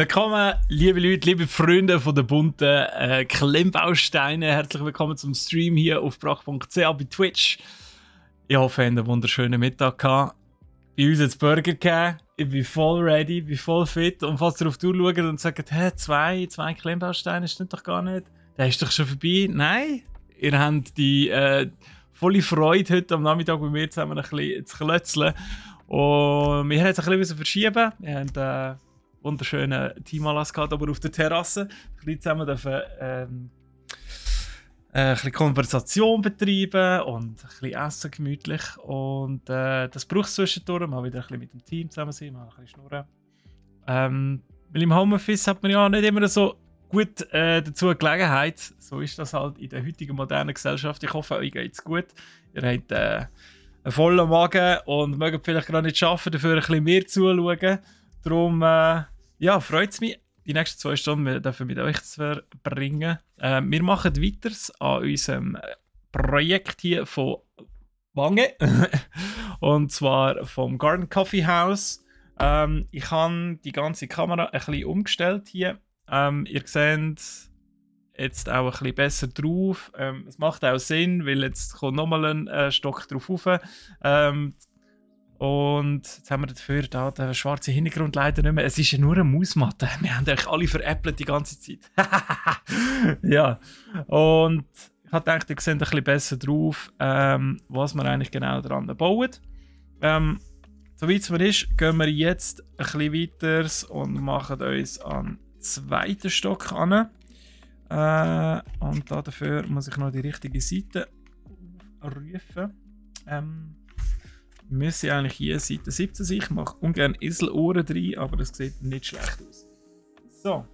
Willkommen, liebe Leute, liebe Freunde von den bunten Klemmbausteinen. Herzlich willkommen zum Stream hier auf brach.ch bei Twitch. Ich hoffe, ihr habt einen wunderschönen Mittag gehabt. Bei uns jetzt Burger gegeben. Ich bin voll ready, bin voll fit. Und falls ihr auf die Uhr schaut und sagt, hä, zwei Klemmbausteine, stimmt doch gar nicht. Der ist doch schon vorbei. Nein, ihr habt die volle Freude heute am Nachmittag bei mir zusammen ein bisschen zu klötzeln. Und wir haben es ein bisschen verschieben. Wir haben wunderschönen Teamanlass gehabt, aber auf der Terrasse. Ein bisschen zusammen dürfen ein bisschen Konversation betreiben und ein bisschen essen gemütlich. Und das braucht es zwischendurch. Mal wieder ein bisschen mit dem Team zusammen sein, mal ein bisschen schnurren. Weil im Homeoffice hat man ja nicht immer so gut dazu eine Gelegenheit. So ist das halt in der heutigen modernen Gesellschaft. Ich hoffe, euch geht es gut. Ihr habt einen vollen Magen und mögt vielleicht gerade nicht schaffen, dafür ein bisschen mehr zuschauen. Darum freut es mich, die nächsten 2 Stunden dürfen mit euch zu verbringen. Wir machen weiter an unserem Projekt hier von Wange. Und zwar vom Garden Coffee House. Ich habe die ganze Kamera ein bisschen umgestellt hier. Ihr seht jetzt auch ein bisschen besser drauf. Es macht auch Sinn, weil jetzt kommt nochmal ein Stock drauf rauf. Und jetzt haben wir dafür da den schwarzen Hintergrund leider nicht mehr. Es ist ja nur eine Mausmatte. Wir haben euch alle veräppelt die ganze Zeit. Ja. Und ich habe gedacht, ihr seht ein bisschen besser drauf, was wir eigentlich genau daran bauen. Soweit es mir ist, gehen wir jetzt ein bisschen weiter und machen uns an den 2. Stock an. Und dafür muss ich noch die richtige Seite rufen. Müsste eigentlich hier Seite 17 sein. Ich mache ungern Eselohren rein, aber das sieht nicht schlecht aus. So,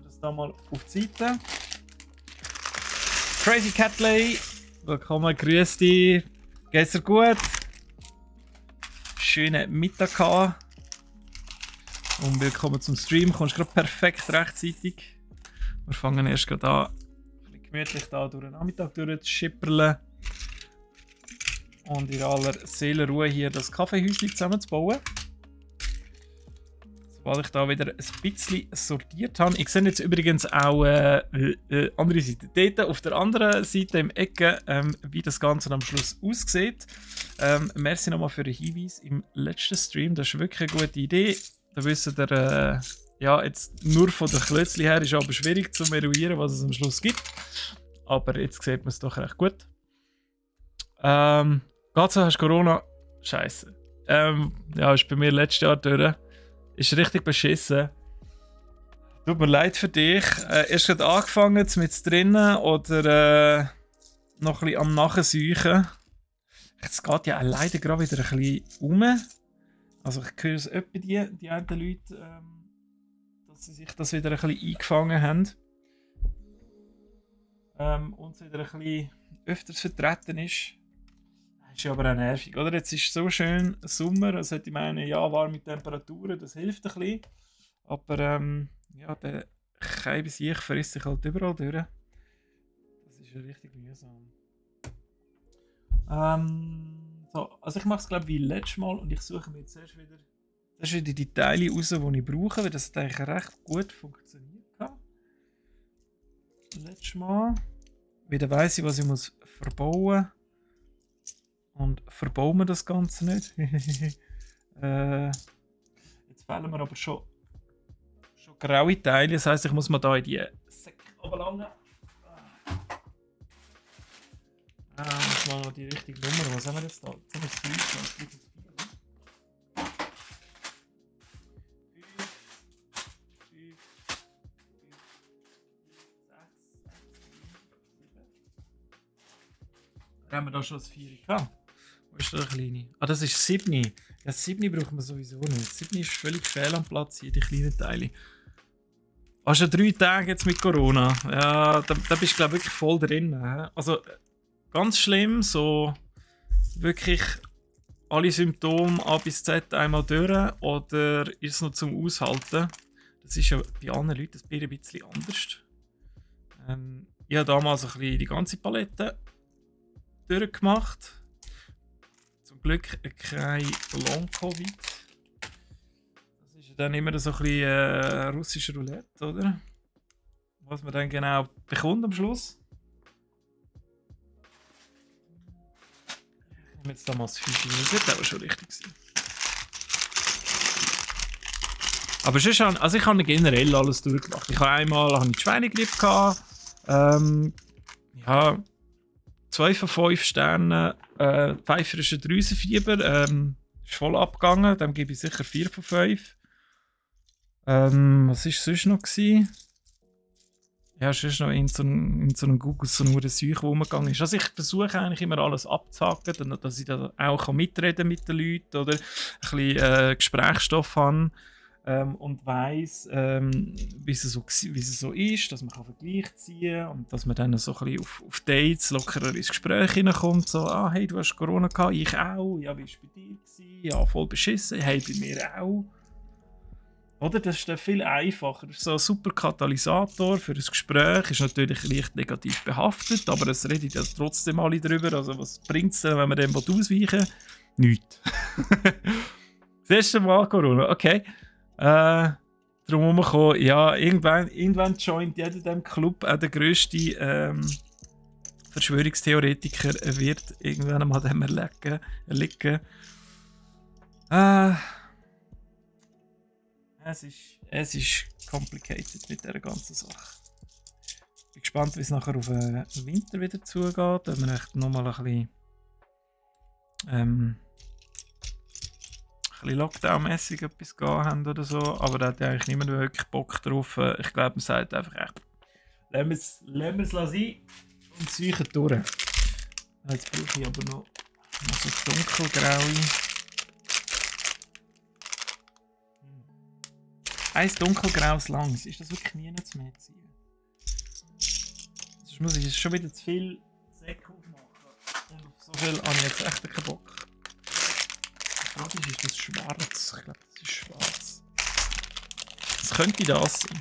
das da mal auf die Seite. Crazy Catley, willkommen, grüß dich. Geht's dir gut? Schönen Mittag gehabt. Und willkommen zum Stream. Du kommst gerade perfekt rechtzeitig. Wir fangen erst gerade an, ein bisschen gemütlich da durch den Nachmittag durchzuschipperlen. Und in aller Seelenruhe hier das Kaffeehäuschen zusammenzubauen. Sobald ich da wieder ein bisschen sortiert habe. Ich sehe jetzt übrigens auch andere Seite. Dort auf der anderen Seite im Ecke, wie das Ganze am Schluss aussieht. Merci nochmal für den Hinweis im letzten Stream. Das ist wirklich eine gute Idee. Da wisst ihr, jetzt nur von der Klötzli her ist aber schwierig zu eruieren, was es am Schluss gibt. Aber jetzt sieht man es doch recht gut. Hast du Corona? Scheiße. Ist bei mir letztes Jahr durch. Ist richtig beschissen. Tut mir leid für dich. Erst gerade angefangen mit drinnen oder noch ein bisschen am Nachseuchen. Es geht ja leider gerade wieder ein bisschen um. Also ich höre es etwa die einen Leute, dass sie sich das wieder ein bisschen eingefangen haben. Und es wieder ein bisschen öfters vertreten ist. Ist ja aber auch nervig, oder? Jetzt ist es so schön Sommer, also ich meine, ja, warme Temperaturen, das hilft ein bisschen. Aber der Keim sich frisst sich halt überall durch. Das ist ja richtig mühsam. Also ich mache es glaube ich wie letztes Mal und ich suche mir jetzt zuerst wieder die Teile raus, die ich brauche, weil das hat eigentlich recht gut funktioniert hat. Letztes Mal. Wieder weiss ich, was ich muss verbauen muss. Und verbauen wir das Ganze nicht. Jetzt fehlen mir aber schon graue Teile. Das heisst, ich muss mal hier in die Säcke runterlangen. Muss mal noch die richtige Nummer. Was haben wir jetzt da? Jetzt haben wir das 3. Haben wir da schon das 4 gehabt? Wo ist der kleine? Ah, das ist 7. Ja, das 7 brauchen wir sowieso nicht. 7 ist völlig fehl am Platz hier, die kleinen Teile. Schon 3 Tage jetzt mit Corona. Ja, da bist du glaube ich wirklich voll drin. Also ganz schlimm, so wirklich alle Symptome A bis Z einmal durch oder ist es noch zum Aushalten? Das ist ja bei anderen Leuten ein bisschen anders. Ich habe damals ein bisschen die ganze Palette durchgemacht. Zum Glück kein Long-Covid. Das ist dann immer so ein bisschen russischer Roulette, oder? Was man dann genau bekommt am Schluss. Ich nehme jetzt damals 5 Minuten, das wird aber schon richtig sein. Aber sonst also ich habe generell alles durchgemacht. Ich habe einmal die Schweinegrippe gehabt. Ja, 2 von 5 Sternen. Pfeiferische Drüsenfieber. Ist voll abgegangen. Dem gebe ich sicher 4 von 5. Was war sonst noch gewesen? Ja, sonst noch in so einem Google so nur eine Seuche rumgegangen ist. Also ich versuche eigentlich immer alles abzuhaken, dass ich da auch mitreden mit den Leuten oder ein bisschen Gesprächsstoff habe. Und weiss, wie es so ist, dass man Vergleich ziehen kann und dass man dann so ein bisschen auf Dates lockerer ins Gespräch hineinkommt. So, hey, du hast Corona gehabt, ich auch. Ja, wie war es bei dir? Ja, voll beschissen. Hey, bei mir auch. Oder? Das ist dann viel einfacher. Das ist so ein super Katalysator für ein Gespräch. Ist natürlich leicht negativ behaftet, aber es redet ja trotzdem alle drüber. Also was bringt es denn, wenn man dem ausweichen will? Nichts. Das erste Mal Corona, okay. Darum herumgekommen, ja, irgendwann joint jeder in diesem Club, auch der grösste Verschwörungstheoretiker wird irgendwann einmal dem erliegen. Es ist complicated mit dieser ganzen Sache. Ich bin gespannt, wie es nachher auf den Winter wieder zugeht, ob wir echt nochmal ein bisschen Lockdown-mäßig etwas gehen haben oder so, aber da hat ja eigentlich niemand wirklich Bock drauf. Ich glaube, man sagt einfach echt, lassen wir es sein und suchen durch. Jetzt brauche ich aber noch so dunkelgraue. Ein dunkelgraues Langes, ist das wirklich nie zu mehr ziehen? Sonst muss ich schon wieder zu viel Säcke aufmachen. Und auf so viel habe ich jetzt echt keinen Bock. Die Frage ist das schwarz? Ich glaube, das ist schwarz. Was könnte das sein?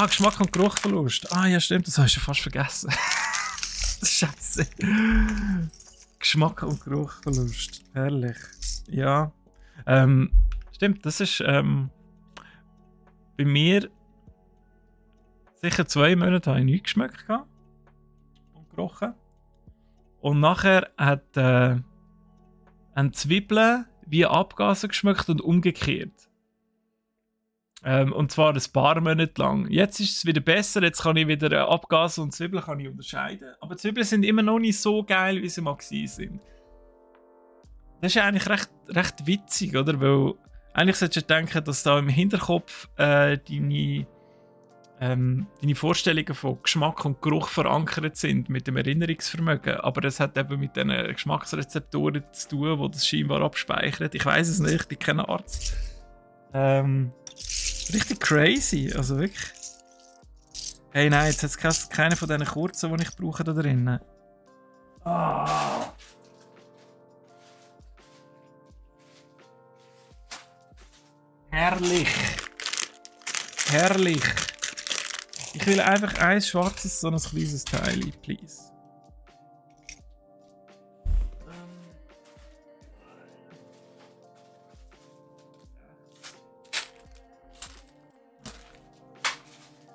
Geschmack und Geruchverlust. Ja, stimmt, das habe ich schon fast vergessen. Scheiße. Geschmack und Geruchverlust. Herrlich. Ja. Stimmt, das ist bei mir sicher 2 Monate habe ich nichts geschmeckt und gerochen. Und nachher hat eine Zwiebel wie Abgase geschmeckt und umgekehrt. Und zwar ein paar Monate lang. Jetzt ist es wieder besser, jetzt kann ich wieder Abgase und Zwiebeln kann ich unterscheiden. Aber Zwiebeln sind immer noch nicht so geil, wie sie mal sind. Das ist eigentlich recht witzig, oder? Weil eigentlich solltest du denken, dass da im Hinterkopf deine Vorstellungen von Geschmack und Geruch verankert sind mit dem Erinnerungsvermögen. Aber das hat eben mit den Geschmacksrezeptoren zu tun, die das scheinbar abspeichern. Ich weiß es nicht, ich bin kein Arzt. Richtig crazy, also wirklich. Hey, nein, jetzt hat es keine von diesen kurzen, die ich brauche da drinnen. Herrlich. Herrlich. Ich will einfach ein schwarzes, so ein kleines Teil, please.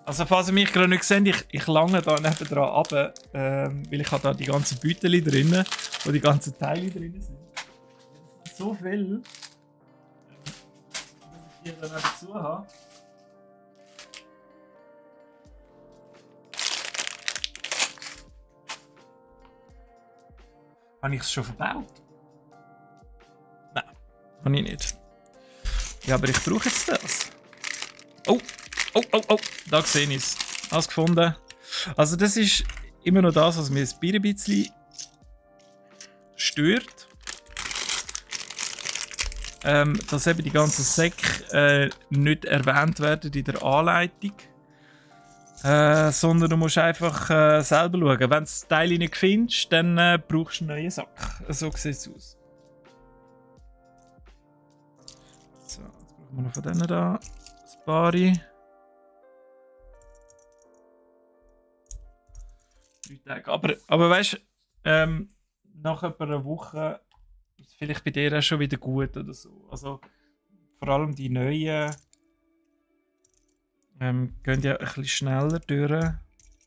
Also falls ihr mich gerade nicht seht, ich lange da nebendran runter, weil ich habe da die ganzen Beutel drin, wo die ganzen Teile drin sind. Das ist so viel, dass ich hier dann dazu habe. Habe ich es schon verbaut? Nein, habe ich nicht. Ja, aber ich brauche jetzt das. Oh, da sehe ich es. Alles gefunden. Also das ist immer noch das, was mir ein bisschen stört. Dass eben die ganzen Säcke nicht erwähnt werden in der Anleitung. Sondern du musst einfach selber schauen. Wenn du das Teil nicht findest, dann brauchst du einen neuen Sack. So sieht es aus. So, jetzt brauchen wir noch von denen da ein paar. 3 Tage. Aber weißt du, nach etwa einer Woche ist vielleicht bei dir auch schon wieder gut oder so. Also vor allem die neuen gehen ja ein bisschen schneller durch,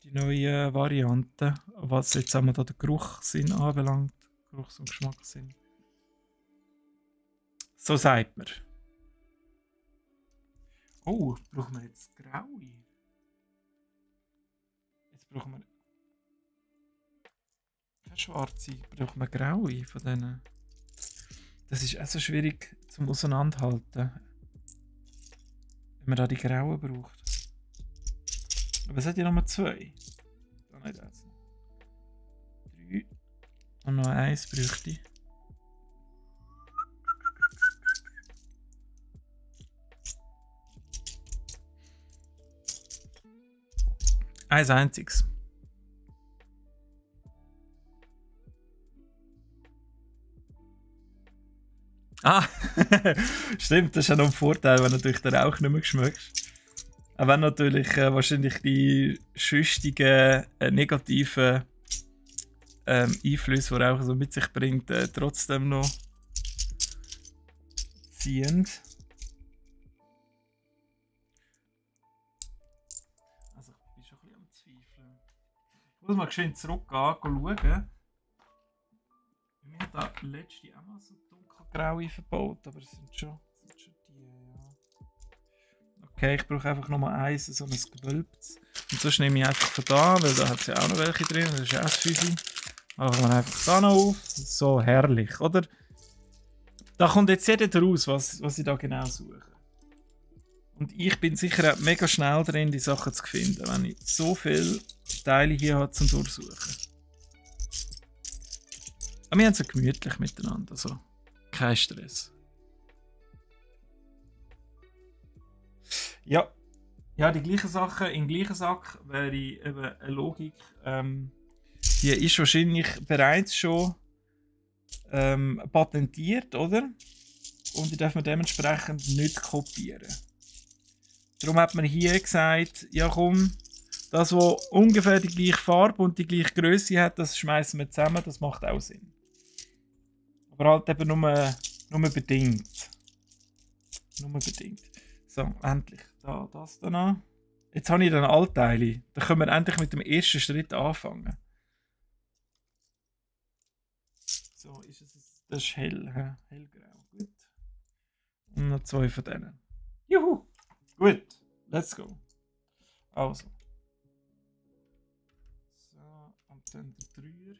die neuen Varianten, was jetzt einmal da den Geruchssinn anbelangt. Geruchs- und Geschmackssinn. So sagt man. Oh, brauchen wir jetzt graue? Jetzt brauchen wir keine schwarze, brauchen wir graue von denen. Das ist auch so schwierig zum Auseinanderhalten, wenn man da die grauen braucht. Aber es hat ja nochmal 2. Da nicht eins. 3. Und noch 1 bräuchte ich. Eins einziges. Ah, stimmt, das ist ja noch ein Vorteil, wenn du natürlich den Rauch nicht mehr schmeckst. Auch wenn natürlich wahrscheinlich die schüchtigen, negativen Einflüsse, die Rauch so mit sich bringt, trotzdem noch ziehen. Also ich bin schon ein bisschen am Zweifeln. Ich muss mal geschwind zurückgehen, schauen. Wir haben da letzte auch mal so dunkelgraue verbaut, aber es sind schon die, ja. Okay, ich brauche einfach nochmal eins, so ein gewölbtes. Und sonst nehme ich einfach von da, weil da hat es ja auch noch welche drin, das ist auch das Füsi. Machen wir einfach da noch auf. So herrlich, oder? Da kommt jetzt jeder raus, was ich da genau suche. Und ich bin sicher auch mega schnell drin, die Sachen zu finden, wenn ich so viele Teile hier habe zum Durchsuchen. Aber wir haben es ja gemütlich miteinander, also kein Stress. Ja, die gleichen Sachen im gleichen Sack wäre eben eine Logik. Die ist wahrscheinlich bereits schon patentiert, oder? Und die darf man dementsprechend nicht kopieren. Darum hat man hier gesagt, ja komm, das, was ungefähr die gleiche Farbe und die gleiche Größe hat, das schmeißen wir zusammen, das macht auch Sinn. Aber halt eben nur bedingt. Nur bedingt. So, endlich. Das da noch. Jetzt habe ich dann alle Teile. Dann können wir endlich mit dem ersten Schritt anfangen. So, das ist hell. Hellgrau. Gut. Und noch 2 von denen. Juhu! Gut. Let's go. Also. So, und dann der 3er.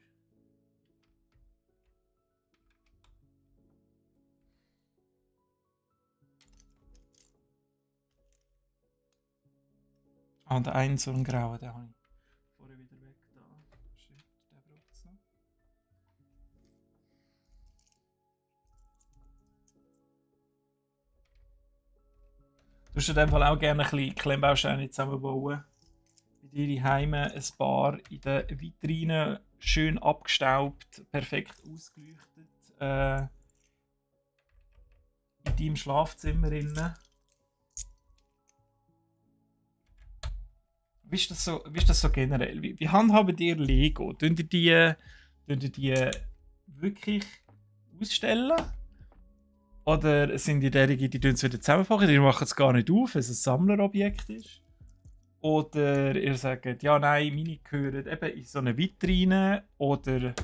Ah, und einen so einen grauen, den habe ich vorher wieder weg da. Shit, der braucht es noch. Du musst in dem Fall auch gerne ein bisschen Klemmbausteine zusammenbauen. Bei dir die Heime ein paar in der Vitrine, schön abgestaubt, perfekt ausgeleuchtet. In deinem Schlafzimmer innen. Wie ist das so generell? Wie handhabt ihr Lego? Tun ihr die wirklich ausstellen? Oder sind die derjenigen, die es wieder zusammenpacken? Die machen es gar nicht auf, weil es ein Sammlerobjekt ist? Oder ihr sagt, ja, nein, meine gehören eben in so eine Vitrine oder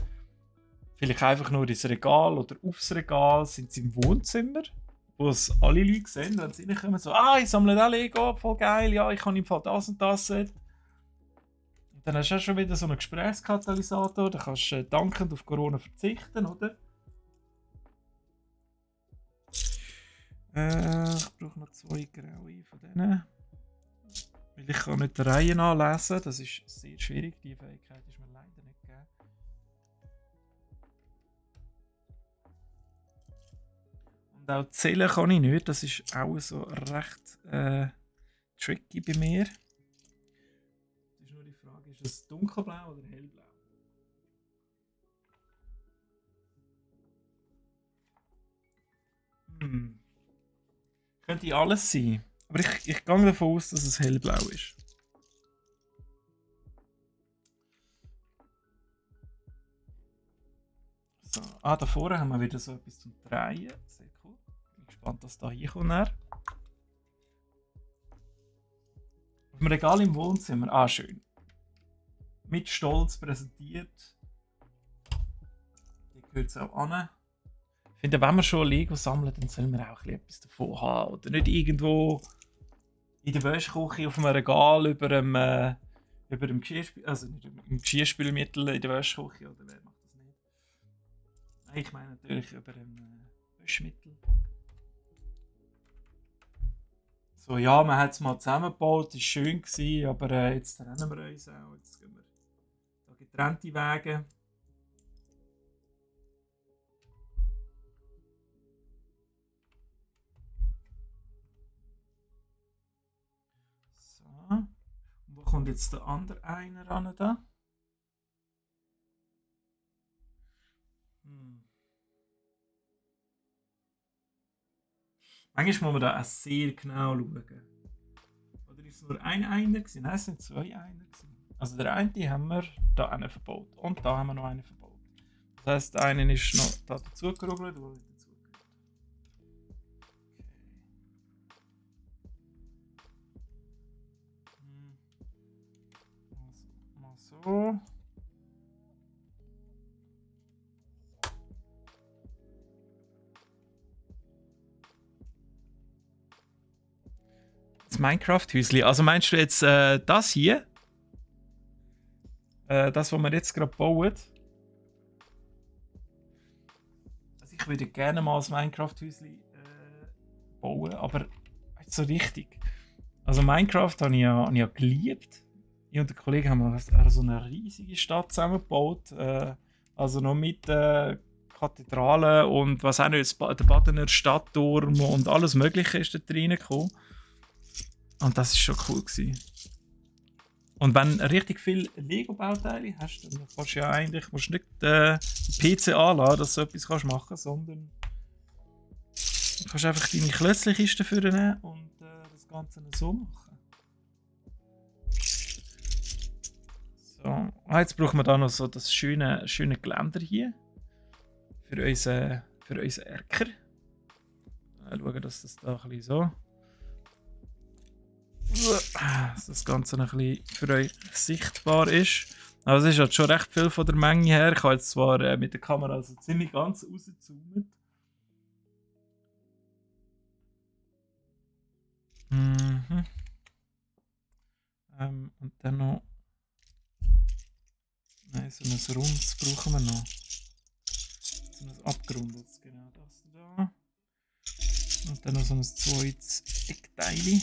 vielleicht einfach nur ins Regal oder aufs Regal, sind sie im Wohnzimmer, wo es alle Leute sehen, wenn sie reinkommen, so, ich sammle auch Lego, voll geil, ja, ich habe im Fall das und das Set. Und dann hast du auch schon wieder so einen Gesprächskatalysator, da kannst du dankend auf Corona verzichten, oder? Ich brauche noch 2 graue von denen. Weil ich kann nicht die Reihen anlesen, das ist sehr schwierig, die Fähigkeit ist mir leider nicht gegeben. Und auch zählen kann ich nicht, das ist auch so recht tricky bei mir. Das ist nur die Frage, ist es dunkelblau oder hellblau? Könnte alles sein. Aber ich gehe davon aus, dass es hellblau ist. So, Ah, da vorne haben wir wieder so etwas zum Drehen. Sehr cool. Bin gespannt, was da hier kommt. Auf dem Regal im Wohnzimmer. Ah, schön. Mit Stolz präsentiert. Hier gehört es auch an. Ich finde, wenn wir schon Lego sammeln, dann sollen wir auch etwas davon haben. Oder nicht irgendwo in der Wäschküche auf einem Regal über dem Geschirrspül, also nicht im Geschirrspülmittel in der Wäschküche, oder wer macht das nicht? Nein, ich meine natürlich über dem Wäschmittel. So, ja, man hat es mal zusammengebaut, das war schön gewesen, aber jetzt trennen wir uns auch. Jetzt gehen wir da getrennte Wege. So. Wo kommt jetzt der andere einer ran da? Manchmal muss man da auch sehr genau schauen. Oder ist es nur ein Einer gewesen? Nein, es sind zwei Einer gewesen. Also der eine haben wir da einen verbaut. Und da haben wir noch einen verbaut. Das heisst, der eine ist noch da dazugerugelt, wo nicht dazugehört. Okay. Also, mal so. Das Minecraft-Häuschen. Also meinst du jetzt das hier? Das, was wir jetzt gerade bauen? Also ich würde gerne mal das Minecraft-Häuschen bauen, aber nicht so richtig. Also Minecraft habe ich ja geliebt. Ich und der Kollege haben so eine riesige Stadt zusammengebaut. Also noch mit Kathedralen und was auch nicht, der Badener Stadtturm und alles Mögliche ist da reingekommen. Und das war schon cool gewesen. Und wenn du richtig viele Lego-Bauteile hast, dann kannst du ja eigentlich nicht den PC anladen, dass du so etwas machen kannst, sondern du kannst einfach deine Klötzchen-Kiste dafür nehmen und das Ganze so machen. So, jetzt brauchen wir da noch so das schöne Geländer hier für unseren Erker. Schauen, dass das da ein bisschen so. Dass das Ganze ein bisschen für euch sichtbar ist. Also es ist halt schon recht viel von der Menge her. Ich habe jetzt zwar mit der Kamera also ziemlich ganz rausgezoomt. Mhm. Und dann noch so ein Rundes brauchen wir noch. So ein abgerundetes, genau das da. Und dann noch so ein zweites Eckteil.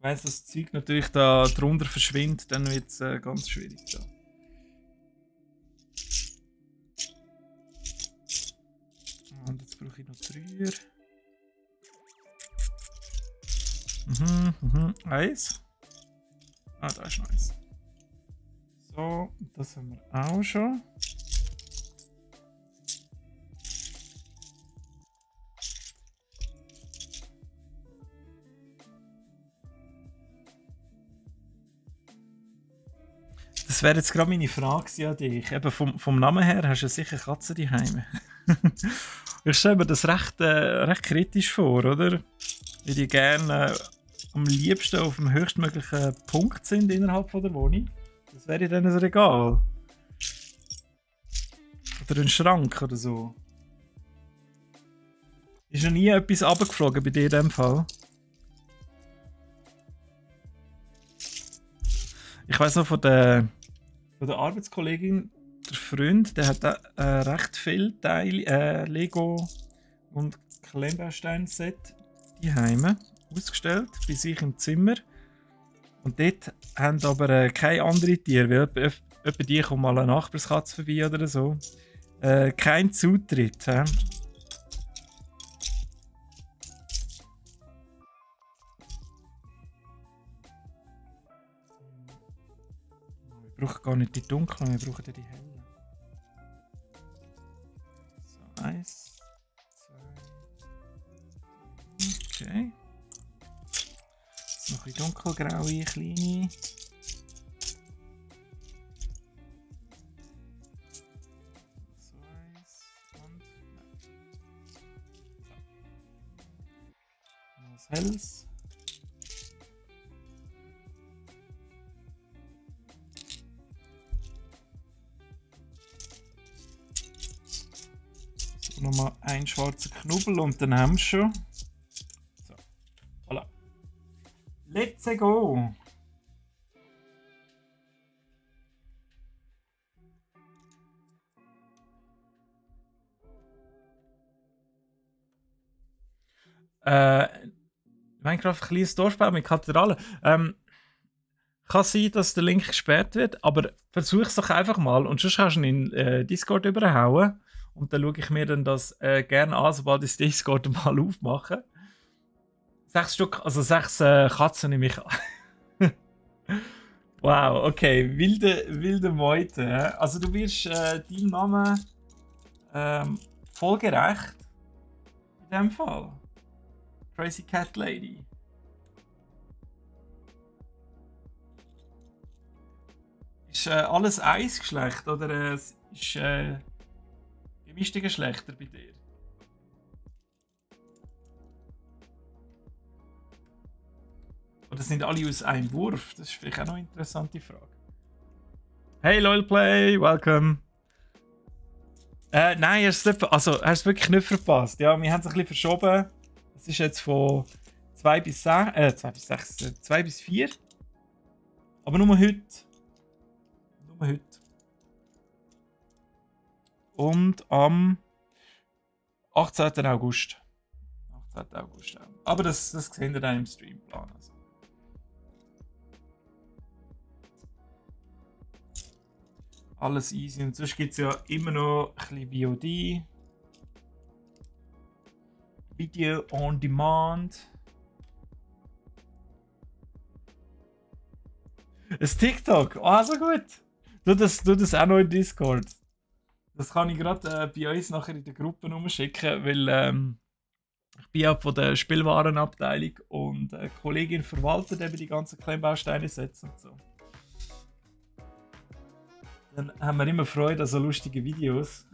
Wenn das Zeug natürlich da drunter verschwindet, dann wird es ganz schwierig da. Und jetzt brauche ich noch 3er. Eins. Ah, da ist noch eins. So, das haben wir auch schon. Das wäre jetzt gerade meine Frage an dich. Eben vom Namen her hast du sicher Katzen daheim. Ich stelle mir das recht kritisch vor, oder? Weil die gerne am liebsten auf dem höchstmöglichen Punkt sind innerhalb von der Wohnung. Das wäre dann ein Regal. Oder ein Schrank oder so. Ist noch nie etwas runtergeflogen bei dir in dem Fall? Ich weiss noch von der Arbeitskollegin, der Freund, der hat recht viel Teile, Lego und Klemmbaustein-Set daheim ausgestellt, bei sich im Zimmer. Und dort haben aber keine anderen Tiere, weil etwa die kommt mal eine Nachbarskatze vorbei oder so. Kein Zutritt. Wir brauchen gar nicht die dunklen, wir brauchen die hellen. So, 1, 2. Okay. Jetzt noch ein bisschen dunkelgraue, kleine. Was hell's? So, nochmal einen schwarzen Knubbel und dann haben wir schon. So, voilà. Let's go! Minecraft ein kleines Dorfbau mit Kathedrale. Kann sein, dass der Link gesperrt wird, aber versuch es doch einfach mal und sonst kannst du ihn in Discord überhauen und dann schaue ich mir dann das gerne an, sobald ich das Discord mal aufmache. 6 Stück, also 6 Katzen nehme ich an. Wow, okay, wilde Meute. Also du wirst deinem Namen folgerecht in dem Fall. Crazy Cat Lady. Ist alles Eisgeschlecht oder ist gemischte Geschlechter bei dir? Oder sind alle aus einem Wurf? Das ist vielleicht auch noch eine interessante Frage. Hey LoLplay, welcome. Nein, hast du wirklich nicht verpasst. Ja, wir haben es ein bisschen verschoben. Es ist jetzt von 2 bis 6, 2 bis 4. Aber nur heute. Nur heute. Und am 18. August. 18. August. Aber das sehen wir dann im Streamplan. Also. Alles easy. Und sonst gibt es ja immer noch ein bisschen VOD. Video on Demand. Ein TikTok. Also gut. Du das auch noch in Discord. Das kann ich gerade bei uns nachher in der Gruppe umschicken, weil ich bin ja von der Spielwarenabteilung und eine Kollegin verwaltet eben die ganzen Klemmbausteine setzen und so. Dann haben wir immer Freude an so lustigen Videos.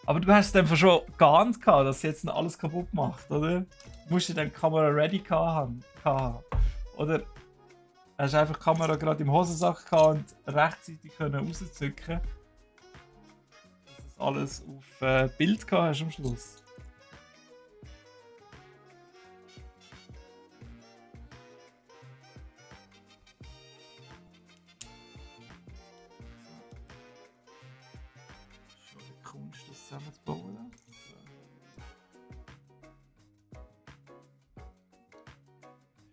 Aber du hast dann schon geahnt, dass sie jetzt noch alles kaputt macht, oder? Du musst du dann die Kamera ready haben. Oder hast du einfach die Kamera gerade im Hosensack und rechtzeitig rauszücken, dass es alles auf Bild hast am Schluss. Zusammenzubauen.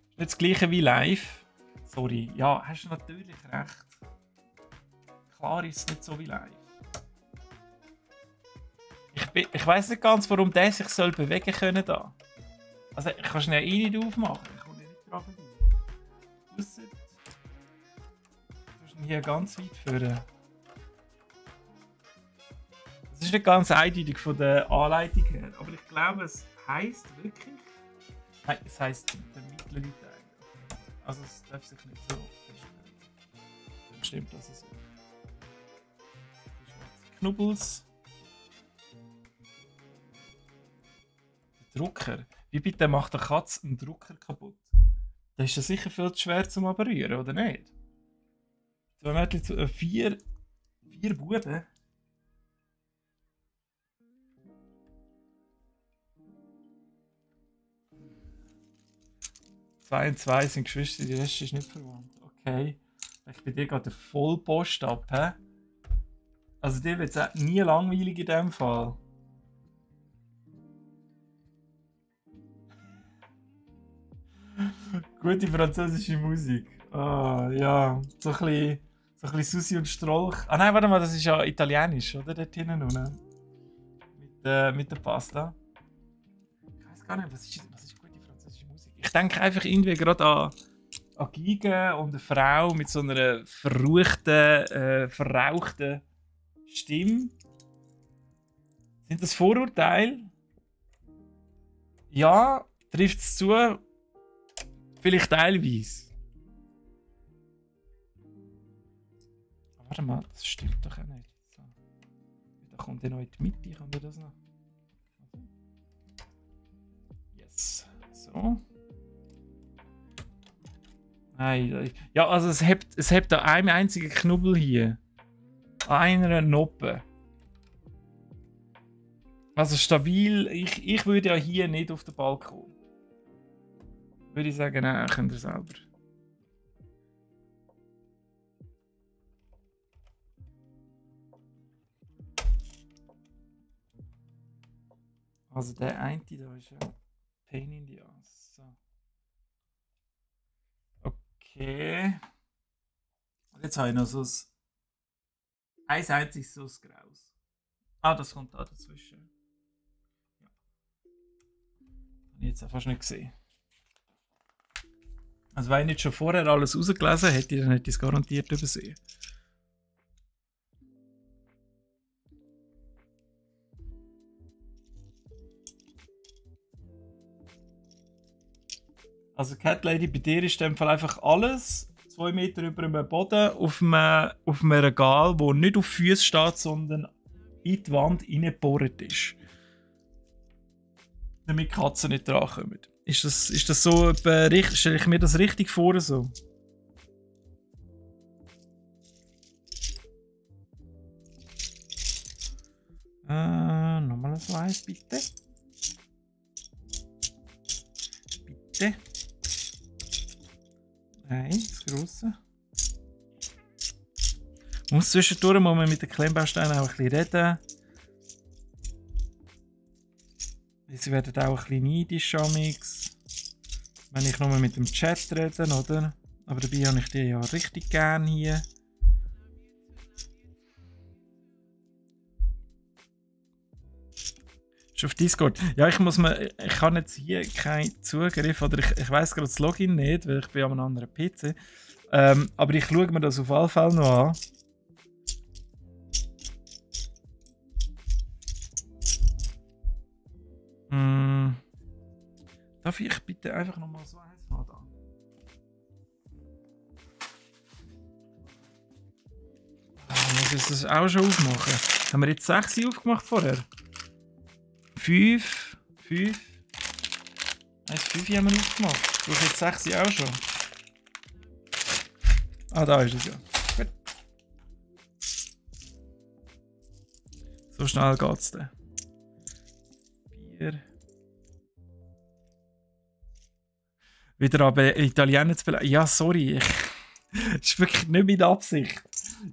Ist nicht das gleiche wie live. Sorry, ja, hast du natürlich recht. Klar ist es nicht so wie live. Ich weiss nicht ganz, warum der sich soll bewegen können da. Also ich kann schnell ihn nicht aufmachen. Ich komme nicht dran vorbei. Ausser, du musst ihn hier ganz weit führen. Das ist nicht ganz eindeutig von der Anleitung her, aber ich glaube, es heisst wirklich. Nein, es heisst der mittlere Teil. Also es darf sich nicht so feststellen. Dann stimmt das so. Knubbels. Der Drucker. Wie bitte macht eine Katze einen Drucker kaputt? Das ist ja sicher viel zu schwer zum Berühren, oder nicht? 2 Mädchen, 4 Buben. 2 und 2 sind Geschwister, die Rest ist nicht verwandt. Okay. Ich bin dir gerade der Vollpost ab, hä? Also dir wird es nie langweilig in dem Fall. Gute französische Musik. Ah, ja. So ein bisschen Susi und Strolch. Ah nein, warte mal, das ist ja italienisch, oder? Dort hinten unten. Mit der Pasta. Ich weiß gar nicht, was ist gute französische Musik? Ich denke einfach irgendwie gerade an Giga und eine Frau mit so einer verruchten, verrauchten Stimme. Sind das Vorurteile? Ja, trifft es zu. Vielleicht teilweise. Warte mal, das stimmt doch auch nicht. So. Da kommt ja noch in die Mitte, kommt das noch? So. Nein. Ja, also es hebt da einen einzigen Knubbel hier. An einer Noppe. Also stabil. Ich würde ja hier nicht auf den Balkon. Würde ich sagen, nein, könnt ihr selber. Also der eine da ist ja Pain in the Ass. So. Okay. Und jetzt habe ich noch so ein einziges so ein Graus. Ah, das kommt da dazwischen. Ja. Habe ich jetzt auch fast nicht gesehen. Also wenn ich nicht schon vorher alles rausgelesen hätte, dann hätte ich es garantiert übersehen. Also Cat Lady, bei dir ist in dem Fall einfach alles 2 Meter über dem Boden auf einem Regal, wo nicht auf Füßen steht, sondern in die Wand reingebohrt ist. Damit Katzen nicht drankommen. Ist das so, stelle ich mir das richtig vor so? Nochmal ein Slice, bitte. Bitte. Nein, das grosse. Zwischendurch muss man mit den Klemmbausteinen auch ein bisschen reden. Sie werden auch ein bisschen neidisch, amix, wenn ich nur mit dem Chat rede, oder? Aber dabei habe ich die ja richtig gern hier. Ist auf Discord. Ja, ich habe jetzt hier keinen Zugriff, oder ich weiss gerade das Login nicht, weil ich bin an einem anderen PC. Aber ich schaue mir das auf alle Fälle noch an. Darf ich bitte einfach nochmal so eins haben? Da? Muss ich das auch schon aufmachen? Haben wir jetzt 6 aufgemacht vorher? 5. 5 haben wir aufgemacht. Du hast jetzt 6 auch schon. Ah, da ist es ja. Gut. So schnell geht's dann. 4. Wieder aber Italiener zu beleidigen. Ja, sorry. Das ist wirklich nicht meine Absicht.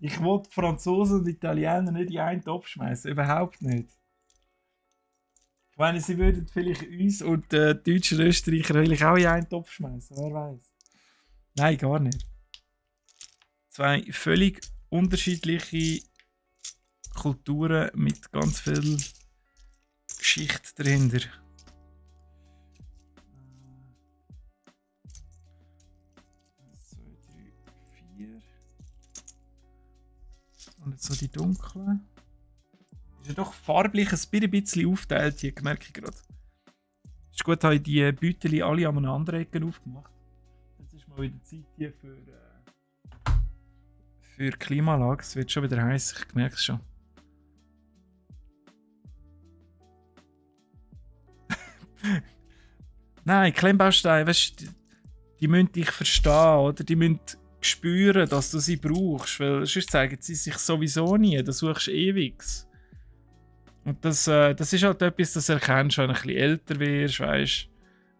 Ich wollte Franzosen und Italiener nicht in einen Topf schmeißen. Überhaupt nicht. Ich meine, sie würden vielleicht uns und Deutschen und Österreicher vielleicht auch in einen Topf schmeißen. Wer weiß. Nein, gar nicht. 2 völlig unterschiedliche Kulturen mit ganz viel Geschichte dahinter. 4. Und jetzt so die dunklen. Ist ja doch farblich ein bisschen aufteilt hier, merke ich gerade. Ist gut, habe ich die Beutel alle an einer anderen Ecke aufgemacht. Jetzt ist mal wieder Zeit hier für Klimaanlage. Es wird schon wieder heiß, ich merke es schon. Nein, Klemmbausteine, weißt du, die müssen dich verstehen, oder? Die müssen spüren, dass du sie brauchst, weil sonst zeigen sie sich sowieso nie, da suchst du ewig. Und das ist halt etwas, das erkennst, wenn du ein bisschen älter wirst, weißt,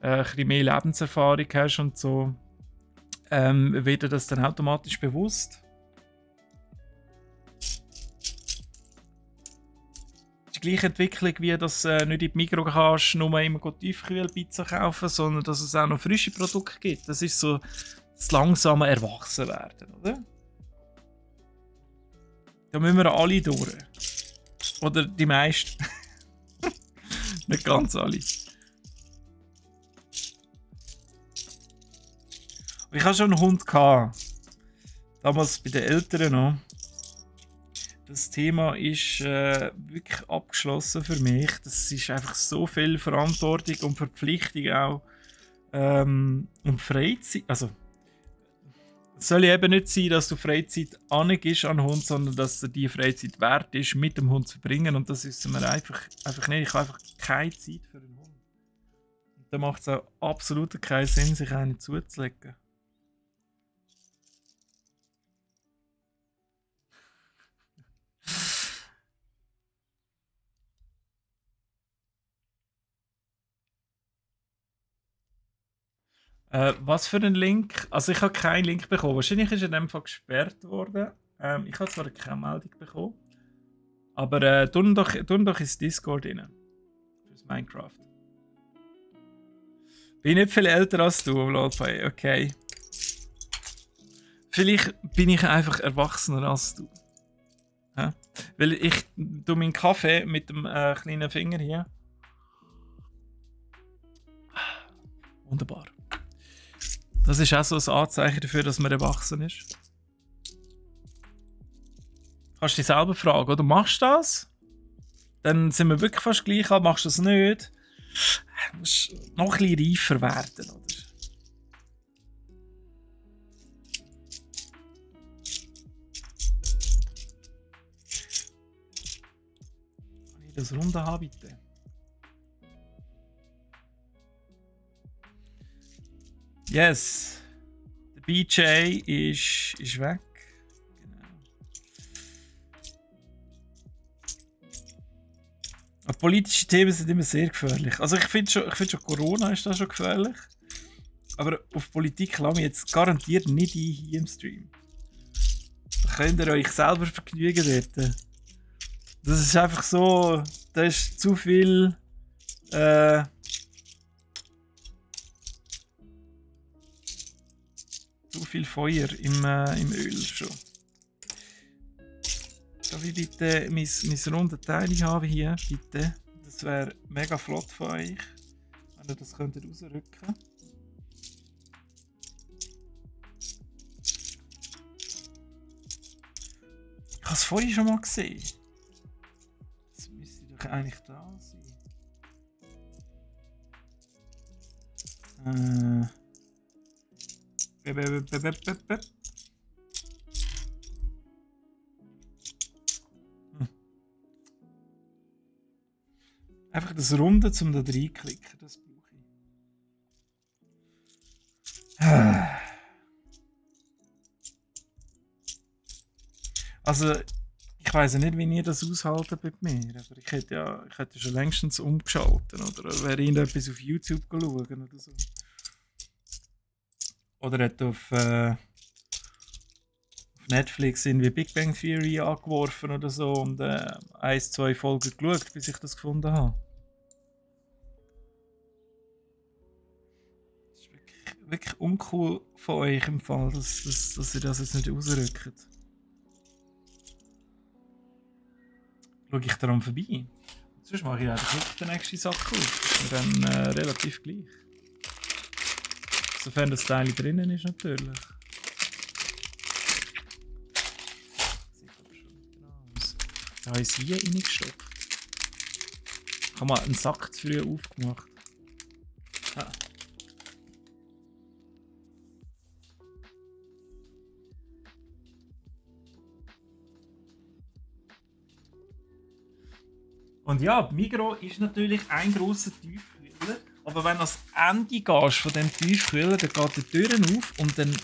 ein bisschen mehr Lebenserfahrung hast und so, wird dir das dann automatisch bewusst. Die gleiche Entwicklung, wie dass du nicht in die Migros kannst, nur immer Tiefkühlpizza kaufen, sondern dass es auch noch frische Produkte gibt. Das ist so das langsame Erwachsenwerden, oder? Da müssen wir alle durch. Oder die meisten. Nicht ganz alle. Ich hatte schon einen Hund. Damals bei den Eltern noch. Das Thema ist wirklich abgeschlossen für mich. Das ist einfach so viel Verantwortung und Verpflichtung auch. Und Freizeit. Also, es soll eben nicht sein, dass du Freizeit angibst an den Hund, sondern dass dir die Freizeit wert ist, mit dem Hund zu verbringen. Und das ist mir einfach nicht. Ich habe einfach keine Zeit für einen Hund. Dann macht es auch absolut keinen Sinn, sich einen zuzulegen. Was für ein Link? Also ich habe keinen Link bekommen. Wahrscheinlich ist er in dem Fall gesperrt worden. Ich habe zwar keine Meldung bekommen. Aber tun doch ins Discord rein. Fürs Minecraft. Bin nicht viel älter als du, Lolpay. Okay. Vielleicht bin ich einfach erwachsener als du. Ja? Weil ich tue meinen Kaffee mit dem kleinen Finger hier. Wunderbar. Das ist auch so ein Anzeichen dafür, dass man erwachsen ist. Kannst du dich selber fragen, oder machst du das? Dann sind wir wirklich fast gleich, aber machst du das nicht? Du musst noch ein bisschen reifer werden, oder? Kann ich das runter haben, bitte? Yes. Der BJ ist weg. Politische Themen sind immer sehr gefährlich. Also ich finde schon Corona ist da schon gefährlich. Aber auf Politik lasse ich jetzt garantiert nicht ein hier im Stream. Da könnt ihr euch selber vergnügen dort. Das ist einfach so, da ist zu viel Feuer im Öl schon. Darf ich bitte mein runde Teil haben hier, bitte? Das wäre mega flott von euch, wenn ihr das könnt rausrücken. Ich habe es vorhin schon mal gesehen. Das müsste doch eigentlich da sein. Einfach das Runde, um da reinklicken, das brauche ich. Also, ich weiss ja nicht, wie ihr das aushaltet mit mir, aber ich hätte schon längstens umgeschaltet, oder wäre irgendetwas auf YouTube schauen oder so. Oder hätte auf Netflix irgendwie Big Bang Theory angeworfen oder so und 1-2 Folgen geschaut, bis ich das gefunden habe. Das ist wirklich uncool von euch im Fall, dass ihr das jetzt nicht rausrückt. Schaue ich daran vorbei? Sonst mache ich eigentlich nicht den nächsten Sack auf. Wir dann relativ gleich. Sofern das Teil drinnen ist natürlich. Sieht aber schon nicht aus. Da habe ich es hier reingestopft. Ich habe mal einen Sack zu früh aufgemacht. Ah. Und ja, Migros ist natürlich ein grosser Tiefkühler. Aber wenn du ans Ende gehst von diesem Tiefkühler, dann geht die Türen auf und dann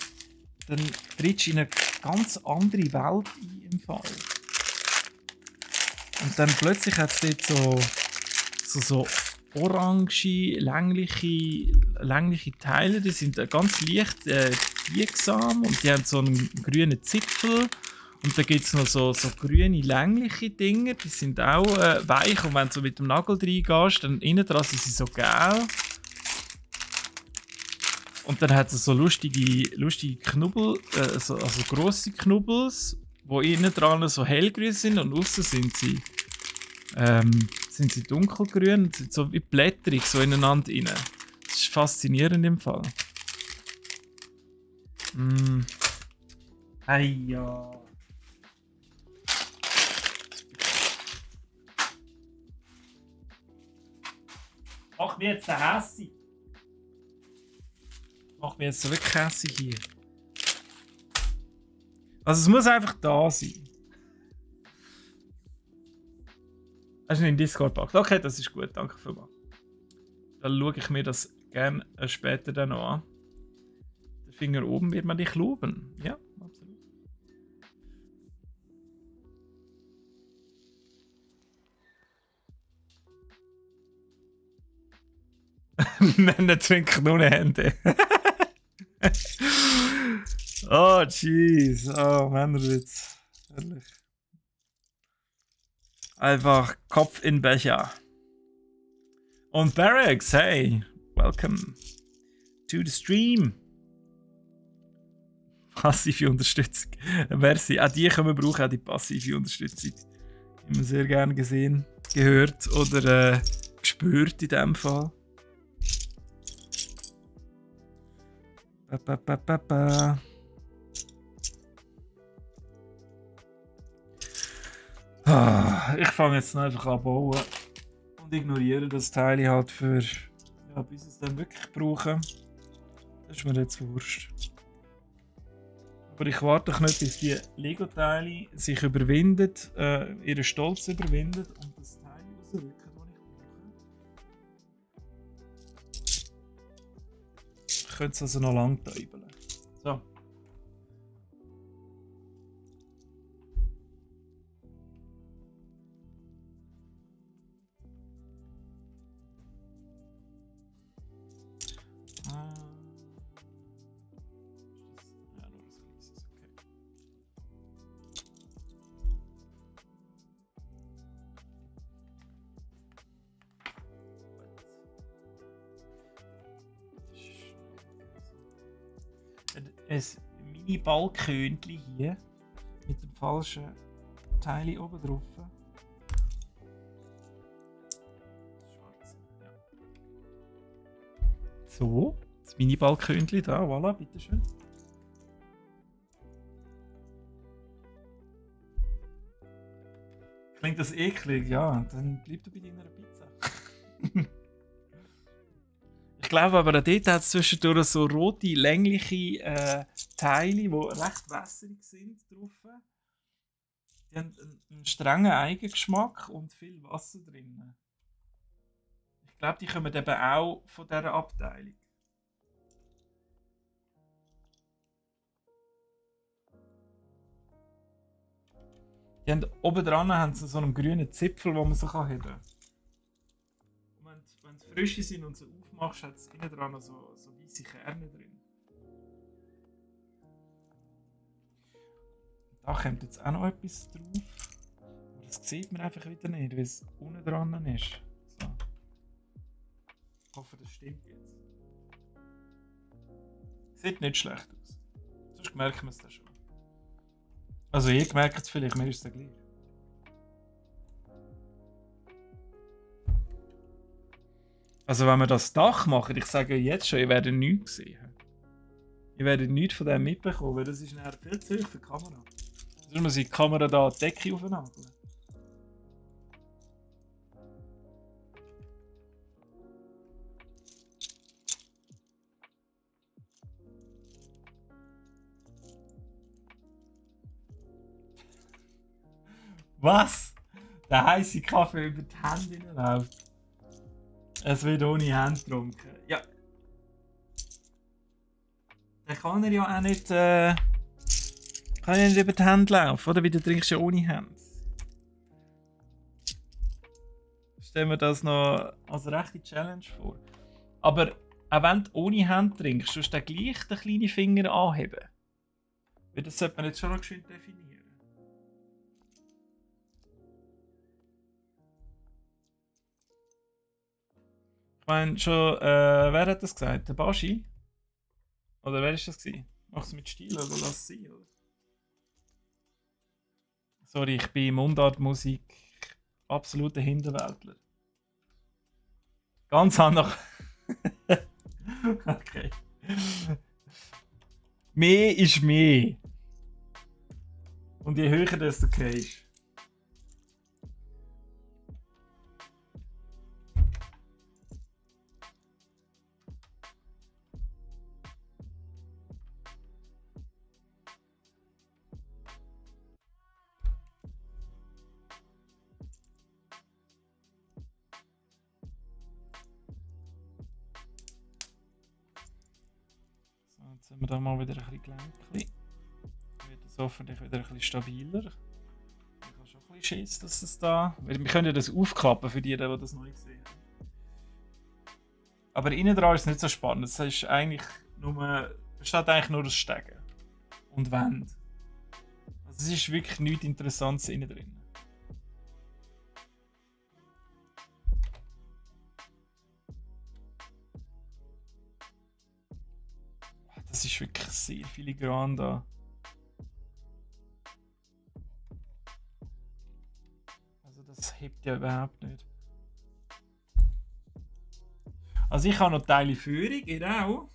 trittst du in eine ganz andere Welt ein im Fall. Und dann plötzlich hat es dort so orange, längliche Teile, die sind ganz leicht biegsam und die haben so einen grünen Zipfel. Und dann gibt es noch so grüne, längliche Dinge, die sind auch weich. Und wenn du so mit dem Nagel reingehst, dann innen dran sind sie so gelb. Und dann hat es so lustige Knubbel, also grosse Knubbels, die innen dran so hellgrün sind und außen sind sie dunkelgrün und sind so wie blätterig so ineinander rein. Das ist faszinierend im Fall. Ja. Mach mir jetzt den hässig. Mach mir jetzt wirklich hässig hier. Also es muss einfach da sein. Hast du ihn in Discord gepackt? Okay, das ist gut, danke vielmals. Dann schaue ich mir das gerne später dann noch an. Der Finger oben wird man dich loben. Ja, absolut. Männer trinken ohne Hände. Oh, jeez. Oh, Männerwitz. Ehrlich. Einfach Kopf in Becher. Und Barracks, hey. Welcome to the stream. Passive Unterstützung. Merci. Auch die können wir brauchen, auch die passive Unterstützung. Immer sehr gerne gesehen, gehört oder gespürt in dem Fall. Ich fange jetzt einfach an zu bauen und ignoriere das Teil halt für, ja, bis ich es dann wirklich brauche. Das ist mir jetzt wurscht. Aber ich warte doch nicht, bis die Lego-Teile sich überwinden, ihren Stolz überwinden und das Teil rausrücken, das ich brauche. Ich könnte es also noch lang täubeln. So. Ein Mini-Ballkönchen hier mit dem falschen Teil oben drauf. Schwarz, ja. So, das Mini-Ballkönchen da, voilà, bitteschön. Klingt das eklig? Ja, dann bleib du bei deiner Pizza. Ich glaube aber, dort hat es zwischendurch so rote, längliche Teile, die recht wässrig sind drauf. Die haben einen strengen Eigengeschmack und viel Wasser drin. Ich glaube, die kommen eben auch von dieser Abteilung. Die haben, oben dran haben sie so einen grünen Zipfel, den man so heben kann. Wenn sie frisch sind und so aufmachst, hat es innen dran so weiße Kerne drin. Da kommt jetzt auch noch etwas drauf. Aber das sieht man einfach wieder nicht, weil es unten dran ist. So. Ich hoffe, das stimmt jetzt. Sieht nicht schlecht aus. Sonst merken wir es dann schon. Also ich merke es vielleicht, mir ist es dann gleich. Also wenn wir das Dach machen, ich sage jetzt schon, ihr werdet nichts sehen. Ihr werdet nichts von dem mitbekommen, weil das ist nachher viel zu hoch für die Kamera. Sonst muss ich die Kamera da die Decke aufnageln. Was? Der heiße Kaffee über die Hände läuft. Es wird ohne Hände getrunken. Ja. Dann kann er ja auch nicht, kann ja nicht über die Hände laufen, oder? Wie du trinkst ja ohne Hände. Stellen wir das noch als rechte Challenge vor. Aber auch wenn du ohne Hände trinkst, musst du dann gleich den kleinen Finger anheben. Weil das sollte man jetzt schon noch geschwind definieren. Ich meine schon, wer hat das gesagt? Der Baschi? Oder wer war das gewesen? Mach es mit Stil oder lass es sein, oder? Sorry, ich bin Mundartmusik absoluter Hinterwäldler. Ganz anders. Okay. Mehr ist mehr. Und je höher desto gehst. Jetzt haben wir da mal wieder ein bisschen Gelenkchen. Wird das hoffentlich wieder ein bisschen stabiler. Ich habe schon ein bisschen Schiss, dass es da... Wir können ja das aufklappen für die das neu gesehen haben. Aber innen dran ist es nicht so spannend. Es ist eigentlich nur... Es steht eigentlich nur das Stegen. Und Wände. Also es ist wirklich nichts Interessantes innen drin. Das ist wirklich sehr filigran da. Also das hebt ja überhaupt nicht. Also ich habe noch Teile Führung, genau.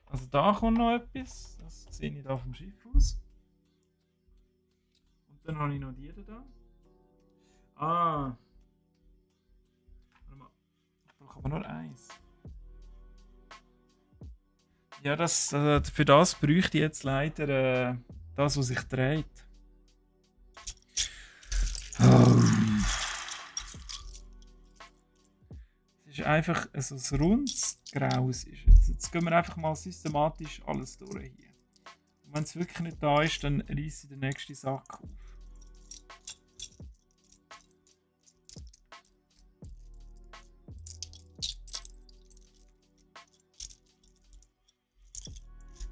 Also da kommt noch etwas. Das sehe ich da vom Schiff aus. Und dann habe ich noch die da. Ah. Warte mal. Ich brauche aber nur eins. Ja, für das bräuchte ich jetzt leider das, was sich dreht. Oh. Es ist einfach so ein rundes Graus. Jetzt gehen wir einfach mal systematisch alles durch hier. Und wenn es wirklich nicht da ist, dann reiße ich den nächsten Sack auf.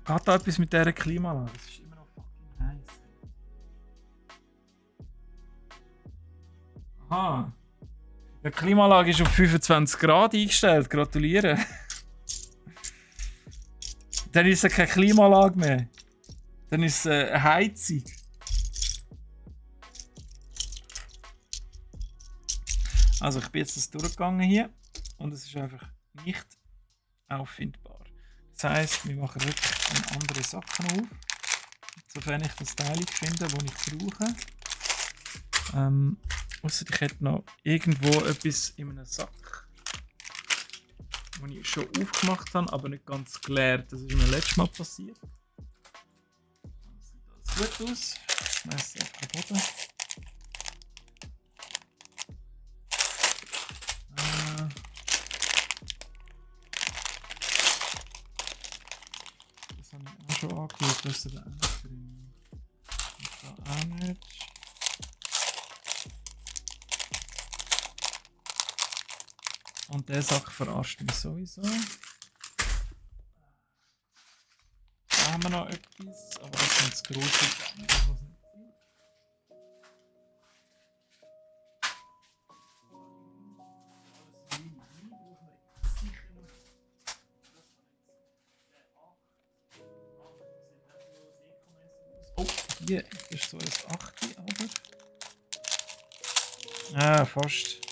Geht da etwas mit dieser Klimaanlage? Es ist immer noch fucking heiß. Aha. Die Klimaanlage ist auf 25 Grad eingestellt. Gratuliere. Dann ist es keine Klimaanlage mehr. Dann ist es eine Heizung. Also ich bin jetzt das durchgegangen hier und es ist einfach nicht auffindbar. Das heisst, wir machen wirklich einen anderen Sack auf, sofern ich das Teil finde, das ich brauche. Ausser ich hätte noch irgendwo etwas in einem Sack, den ich schon aufgemacht habe, aber nicht ganz geleert. Das ist mir letztes Mal passiert. Das sieht alles gut aus. Ich schmeiße es auf den Boden. Das habe ich auch schon angeschaut, dass da auch nicht drin ist. Da auch nicht. Und der Sack verarscht mich sowieso. Da haben wir noch etwas, aber das sind zu grosse Dinge. Das muss nicht sein. Oh, hier ist so ein 8, aber. Ah, fast.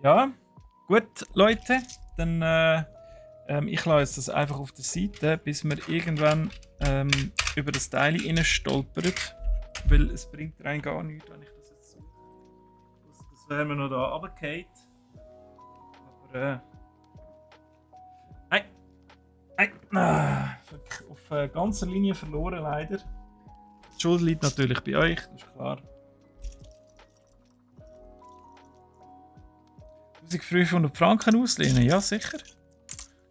Ja, gut, Leute, dann ich lasse jetzt das einfach auf der Seite, bis wir irgendwann über das Teil stolpern, weil es bringt rein gar nichts, wenn ich das jetzt suche. Das wäre mir noch da runtergefallen. Aber auf ganzer Linie verloren leider. Die Schuld liegt natürlich bei euch, das ist klar. 1500 Franken auslehnen, ja sicher.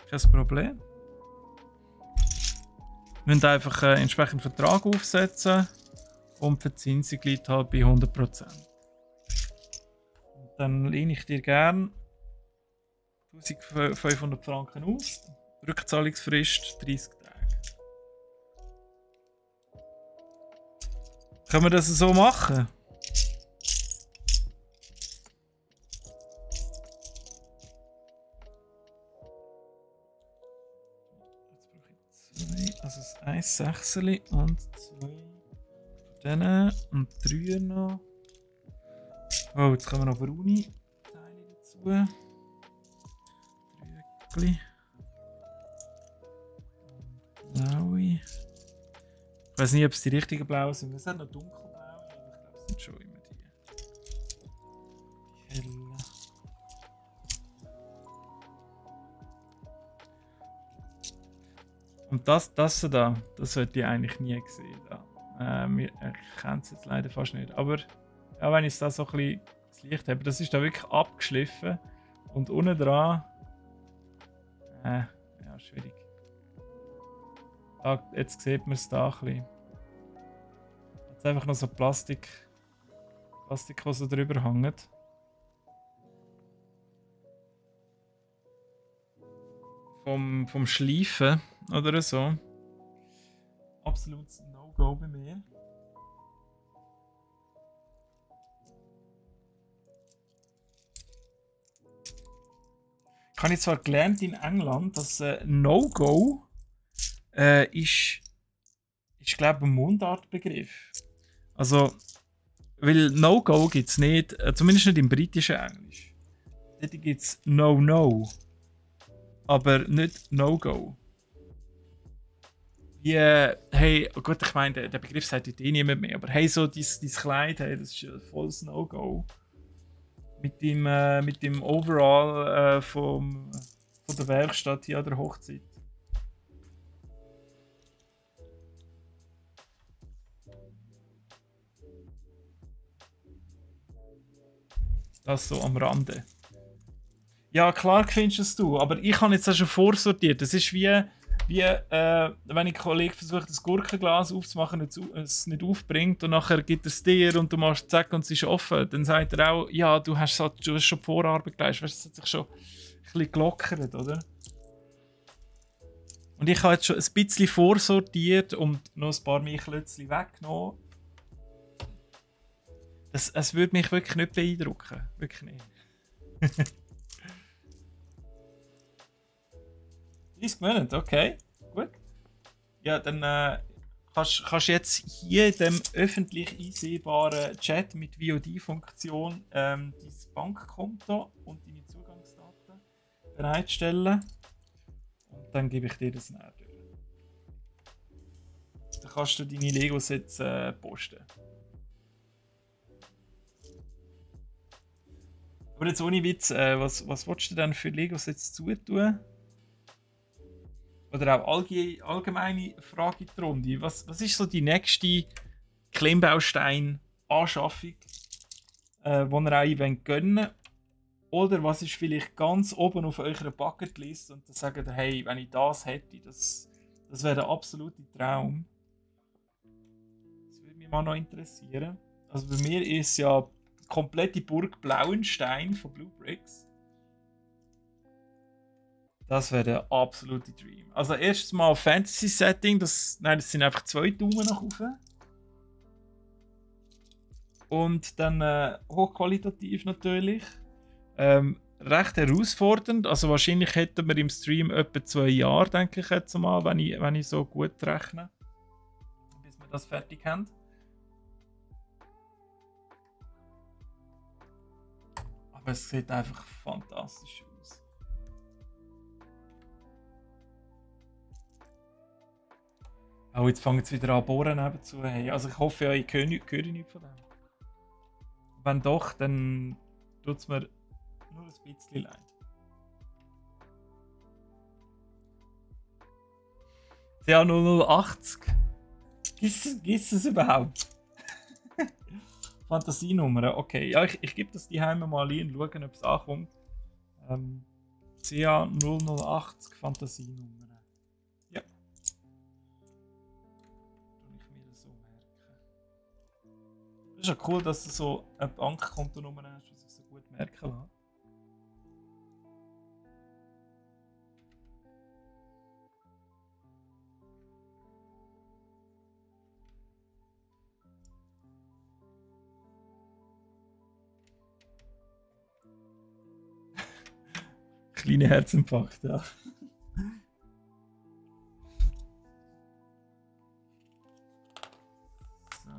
Kein Problem. Wir müssen einfach einen entsprechenden Vertrag aufsetzen und die Verzinsung liegt halt bei 100%. Und dann lehne ich dir gerne 1500 Franken aus. Rückzahlungsfrist 30 Tage. Können wir das so machen? Also ein Sechserli und 2 von denen und 3 noch. Oh, jetzt kommen noch braune Teile dazu. Brügli. Blaue. Ich weiß nicht, ob es die richtigen blauen sind. Es hat noch dunkelblaue, aber ich glaube, es sind schon immer die. Die hellen. Und das da, das sollte ich eigentlich nie sehen. Ich kenne es jetzt leider fast nicht. Aber ja, wenn ich da so ein bisschen das Licht habe, das ist da wirklich abgeschliffen. Und unten dran. Ja, schwierig. Da, jetzt sieht man es da ein bisschen. Jetzt einfach noch so Plastik, was so drüber hängt. Vom Schleifen oder so. Absolutes No-Go bei mir. Ich habe zwar gelernt in England, dass No-Go ist glaube ich, ein Mundartbegriff. Also, weil No-Go gibt es nicht, zumindest nicht im britischen Englisch. Dort gibt es No-No, aber nicht No-Go. Wie, hey, oh gut, ich meine, der Begriff sagt heute eh niemand mehr, aber hey, so dein Kleid, hey, das ist ein volles No-Go. Mit dem Overall von der Werkstatt hier an der Hochzeit. Das so am Rande. Ja, klar findest du es, aber ich habe jetzt auch schon vorsortiert. Das ist wie wenn ein Kollege versucht, das Gurkenglas aufzumachen und es nicht aufbringt und nachher gibt es dir und du machst zack und es ist offen. Dann sagt er auch, ja, du hast schon die Vorarbeit geleistet, weißt, es hat sich schon ein bisschen gelockert, oder? Und ich habe jetzt schon ein bisschen vorsortiert und noch ein paar Milchklötzchen weggenommen. Es würde mich wirklich nicht beeindrucken. Wirklich nicht. 30 Monate, okay. Gut. Ja, dann kannst du jetzt hier in dem öffentlich einsehbaren Chat mit VOD-Funktion dein Bankkonto und deine Zugangsdaten bereitstellen. Und dann gebe ich dir das näher durch. Dann kannst du deine Lego-Sets posten. Aber jetzt ohne Witz, was willst du denn für Lego-Sets zutun? Oder auch allgemeine Frage in die Runde. Was ist so die nächste Klemmbaustein-Anschaffung, die ihr euch gönnen wollt? Oder was ist vielleicht ganz oben auf eurer Bucketlist und dann sagt ihr, hey, wenn ich das hätte, das wäre der absolute Traum. Das würde mich mal noch interessieren. Also bei mir ist ja die komplette Burg Blauenstein von Blue Bricks. Das wäre der absolute Dream. Also erstes Mal Fantasy-Setting, das sind einfach 2 Daumen nach oben. Und dann hochqualitativ natürlich. Recht herausfordernd. Also wahrscheinlich hätten wir im Stream etwa 2 Jahre, denke ich jetzt mal, wenn ich so gut rechne. Bis wir das fertig haben. Aber es sieht einfach fantastisch aus. Oh, jetzt fangen sie wieder an bohren nebenzu. Hey, also ich hoffe, ja, ich höre nichts von dem. Wenn doch, dann tut es mir nur ein bisschen leid. Ja, 0080. Gibt es überhaupt? Fantasienummer, okay. Ja, ich gebe das die Heime mal ein und schaue, ob es ankommt. CA 0080 Fantasienummer. Ja. Tue ich mir das so merken. Das ist ja cool, dass du so eine Bankkontonummer hast, was ich so gut merken lasse. Kleiner Herzinfarkt, ja. So.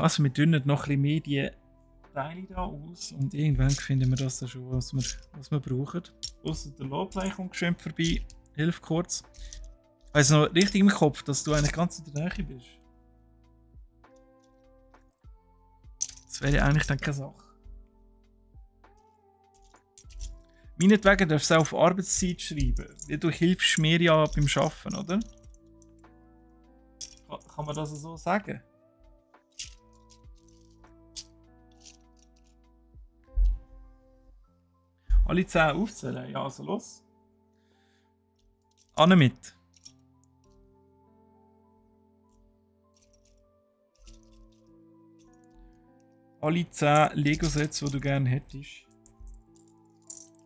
Also wir dünnen noch ein bisschen mehr die Teile da aus und irgendwann finden wir das dann schon, was wir brauchen. Ausser der Lowplay kommt schön vorbei, hilft kurz. Also noch richtig im Kopf, dass du eigentlich ganz in der Nähe bist. Das wäre eigentlich dann keine Sache. Meinetwegen darfst du es auch auf Arbeitszeit schreiben. Du hilfst mir ja beim Arbeiten, oder? Kann man das so sagen? Alle 10 aufzählen? Ja, also los. Anne mit. Alle 10 Lego-Sets, die du gerne hättest.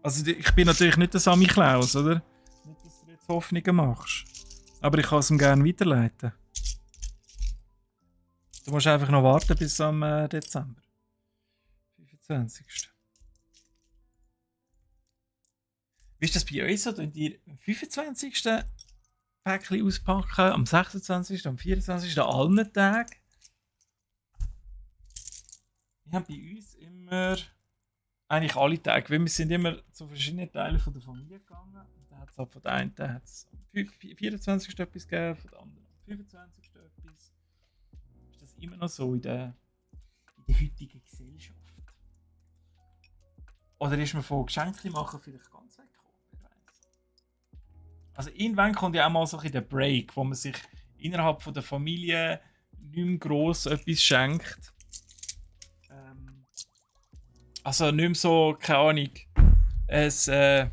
Also ich bin natürlich nicht der Sammy Klaus, oder? Nicht, dass du jetzt Hoffnungen machst. Aber ich kann es ihm gerne weiterleiten. Du musst einfach noch warten bis am Dezember. 25. Wie ist das bei euch so? Könnt ihr am 25. Päckchen auspacken, am 26., am 24., an allen Tagen? Wir haben bei uns immer, eigentlich alle Tage, weil wir sind immer zu verschiedenen Teilen von der Familie gegangen. Und da hat es halt von der einen am 24. etwas gegeben, von der anderen am 25. etwas. Ist das immer noch so in der heutigen Gesellschaft? Oder ist man von Geschenken machen vielleicht ganz weggekommen? Wer weiß. Also irgendwann kommt ja auch mal so ein der Break, wo man sich innerhalb von der Familie nicht mehr gross etwas schenkt. Also nicht mehr so, keine Ahnung, ein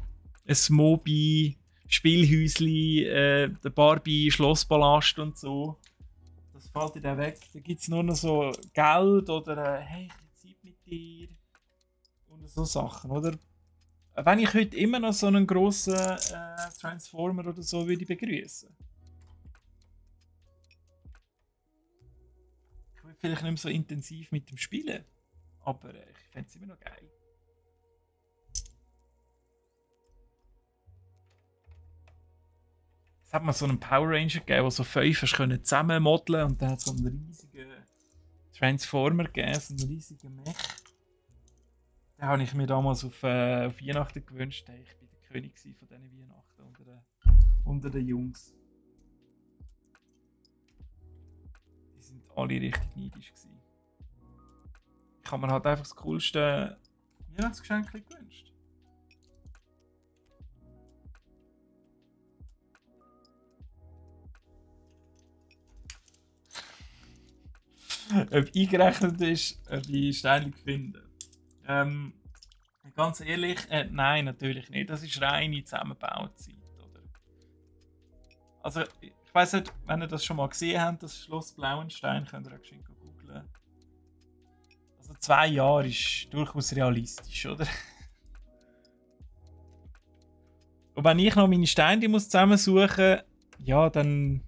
Mobi, Spielhäusli, der Barbie, Schlossballast und so. Das fällt dir dann weg. Da gibt es nur noch so Geld oder hey, ich habe Zeit mit dir. Und so Sachen, oder? Wenn ich heute immer noch so einen grossen Transformer oder so würde begrüßen. Ich würde vielleicht nicht mehr so intensiv mit dem spielen. Aber ich fände es immer noch geil. Es hat mal so einen Power Ranger gegeben, der so 5 zusammen modeln und dann hat es so einen riesigen Transformer gegeben, so einen riesigen Mech. Den habe ich mir damals auf Weihnachten gewünscht. Ich war der König von diesen Weihnachten unter den Jungs. Die sind alle richtig neidisch gewesen. Ich habe mir halt einfach das coolste Weihnachtsgeschenk gewünscht. Ob eingerechnet ist, ob ich Steine finde. Ganz ehrlich, nein, natürlich nicht. Das ist reine Zusammenbauzeit, oder? Also, ich weiss nicht, wenn ihr das schon mal gesehen habt, das Schloss Blauenstein, könnt ihr auch geschwind googeln. Also 2 Jahre ist durchaus realistisch, oder? Und wenn ich noch meine Steine zusammensuchen muss, ja, dann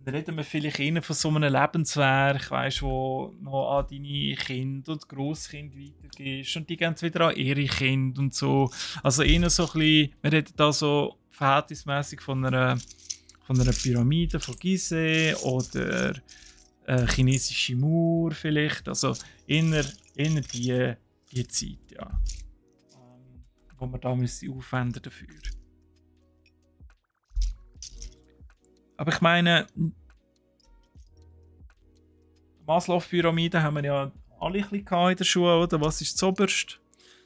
reden wir vielleicht eher von so einem Lebenswerk, weißt, wo noch an deine Kinder und Grosskinder weitergehst und die gehen wieder an ihre Kinder und so. Also eher so ein bisschen, wir reden da so verhältnismäßig von einer Pyramide von Gizeh oder chinesische Mauer vielleicht. Also eher die Zeit, ja. Wo man da aufwenden dafür. Aber ich meine, die Maslow-Pyramide haben wir ja alle ein bisschen in der Schule, oder? Was ist das Oberste?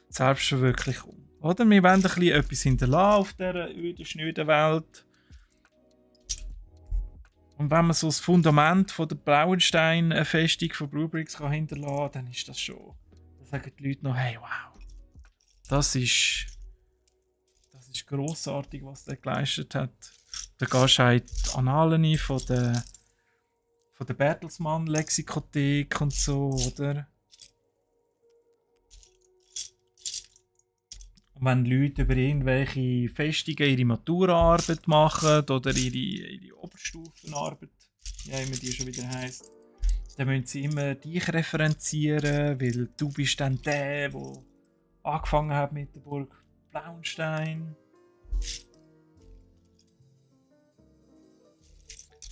Selbstverwirklichung. Oder? Wir wollen ein bisschen etwas hinterlassen auf dieser öden, schnöden Welt. Und wenn man so das Fundament von der Blauenstein-Festung von Brubrix hinterlassen kann, dann ist das schon. Da sagen die Leute noch, hey, wow. Das ist grossartig, was der geleistet hat. Da gehst du auch in die Annalen von der Bertelsmann-Lexikothek und so, oder? Und wenn Leute über irgendwelche Festungen ihre Maturaarbeit machen oder ihre Oberstufenarbeit, wie immer die schon wieder heisst, dann müssen sie immer dich referenzieren, weil du bist dann der angefangen hat mit der Burg Blauenstein.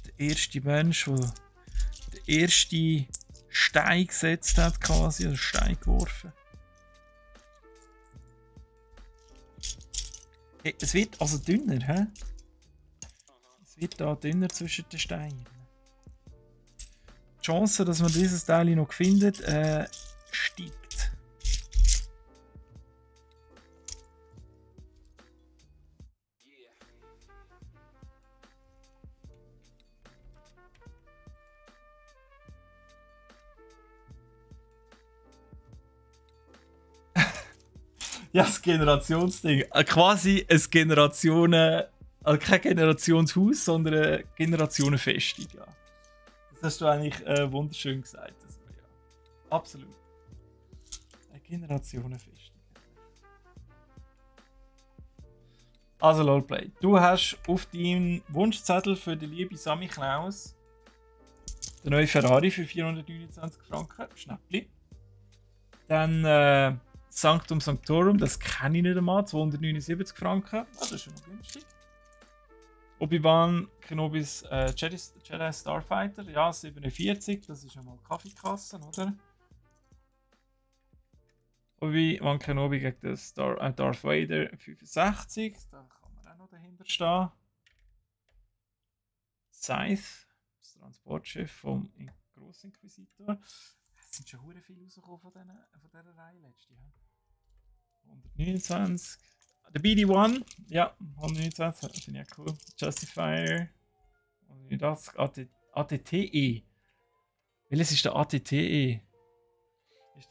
Der erste Mensch, der den ersten Stein gesetzt hat, quasi, also Stein geworfen. Es wird also dünner, hä? Es wird da dünner zwischen den Steinen. Die Chance, dass man dieses Teil noch findet, steigt. Ja, das Generationsding. Quasi ein Generationen... Also kein Generationshaus, sondern eine Generationenfestung. Ja. Das hast du eigentlich wunderschön gesagt. Also, ja. Absolut. Eine Generationenfestung. Also Lolplay, du hast auf deinem Wunschzettel für die liebe Sammy Klaus den neuen Ferrari für 429 Franken, Schnäppli. Dann Sanctum Sanctorum, das kenne ich nicht einmal, 279 Franken. Das ist schon noch günstig. Obi-Wan Kenobis Jedi Starfighter, ja 47, das ist ja mal Kaffeekassen, oder? Obi-Wan Kenobi gegen den Darth Vader 65, da kann man auch noch dahinter stehen. Scythe, das Transportschiff vom Grossinquisitor. Es sind schon hure viel rausgekommen von dieser Reihe letztes Jahr. 129. Der BD-1, ja, 129, das finde ich ja cool. Justifier. Und das ATTE. Welches ist der ATTE? Ist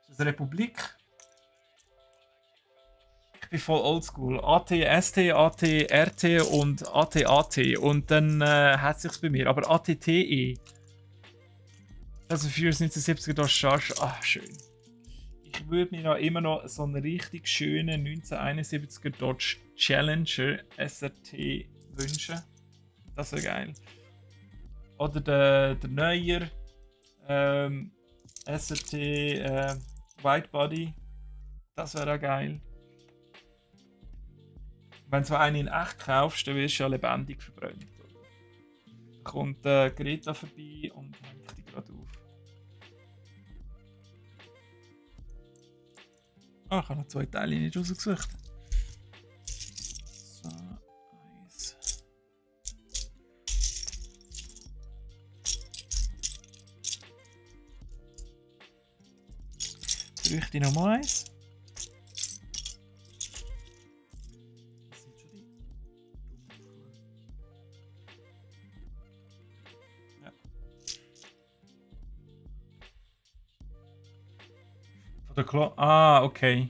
das Republik? Ich bin voll oldschool. AT-ST, AT-RT und AT-AT. Und dann hat es sich bei mir. Aber ATTE. Also für 1970er Charge. Ah, schön. Ich würde mir immer noch so einen richtig schönen 1971er Dodge Challenger SRT wünschen. Das wäre geil. Oder der neuer SRT White Body. Das wäre auch geil. Wenn du so einen in echt kaufst, dann wirst du ja lebendig verbrannt. Da kommt Greta vorbei und hängt die gerade auf. Ah, ich habe noch 2 Teile nicht rausgesucht. So, 1. Bräuchte ich noch mal eins? Das sind schon die. Ja. Von der okay.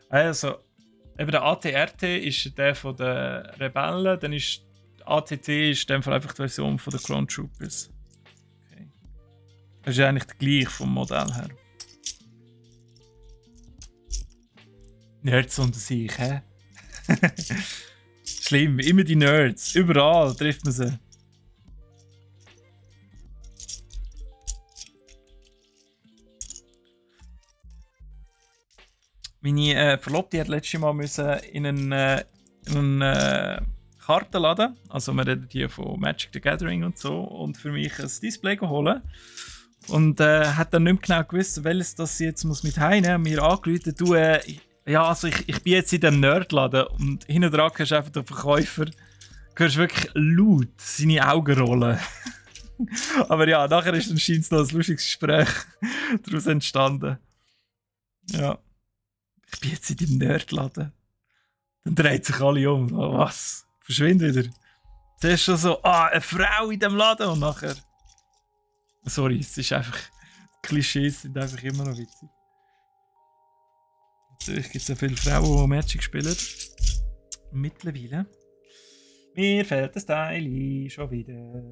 Also, eben der AT-RT ist der von den Rebellen, dann ist ATT ist in dem Fall einfach die Version von den Clone Troopers. Okay. Das ist eigentlich der gleiche vom Modell her. Nerds unter sich, hä? Schlimm, immer die Nerds. Überall trifft man sie. Meine Verlobte hat letztes Mal in einen Kartenladen, also wir reden hier von Magic the Gathering und so, und für mich ein Display holen. Und hat dann nicht mehr genau gewusst, welches das sie jetzt muss mit heimnehmen. Und mir angerufen, du, ja, also ich bin jetzt in dem Nerdladen und hinten dran hörst du einfach den Verkäufer, hörst wirklich laut seine Augen rollen. Aber ja, nachher ist anscheinend noch ein lustiges Gespräch daraus entstanden. Ja. Ich bin jetzt in deinem Nerdladen. Dann dreht sich alle um. Oh, was? Verschwind wieder. Zuerst schon so, eine Frau in dem Laden und nachher... Sorry, es ist einfach... Klischees sind einfach immer noch witzig. Natürlich gibt es so viele Frauen, die Magic spielen. Mittlerweile. Mir fehlt das Teil schon wieder.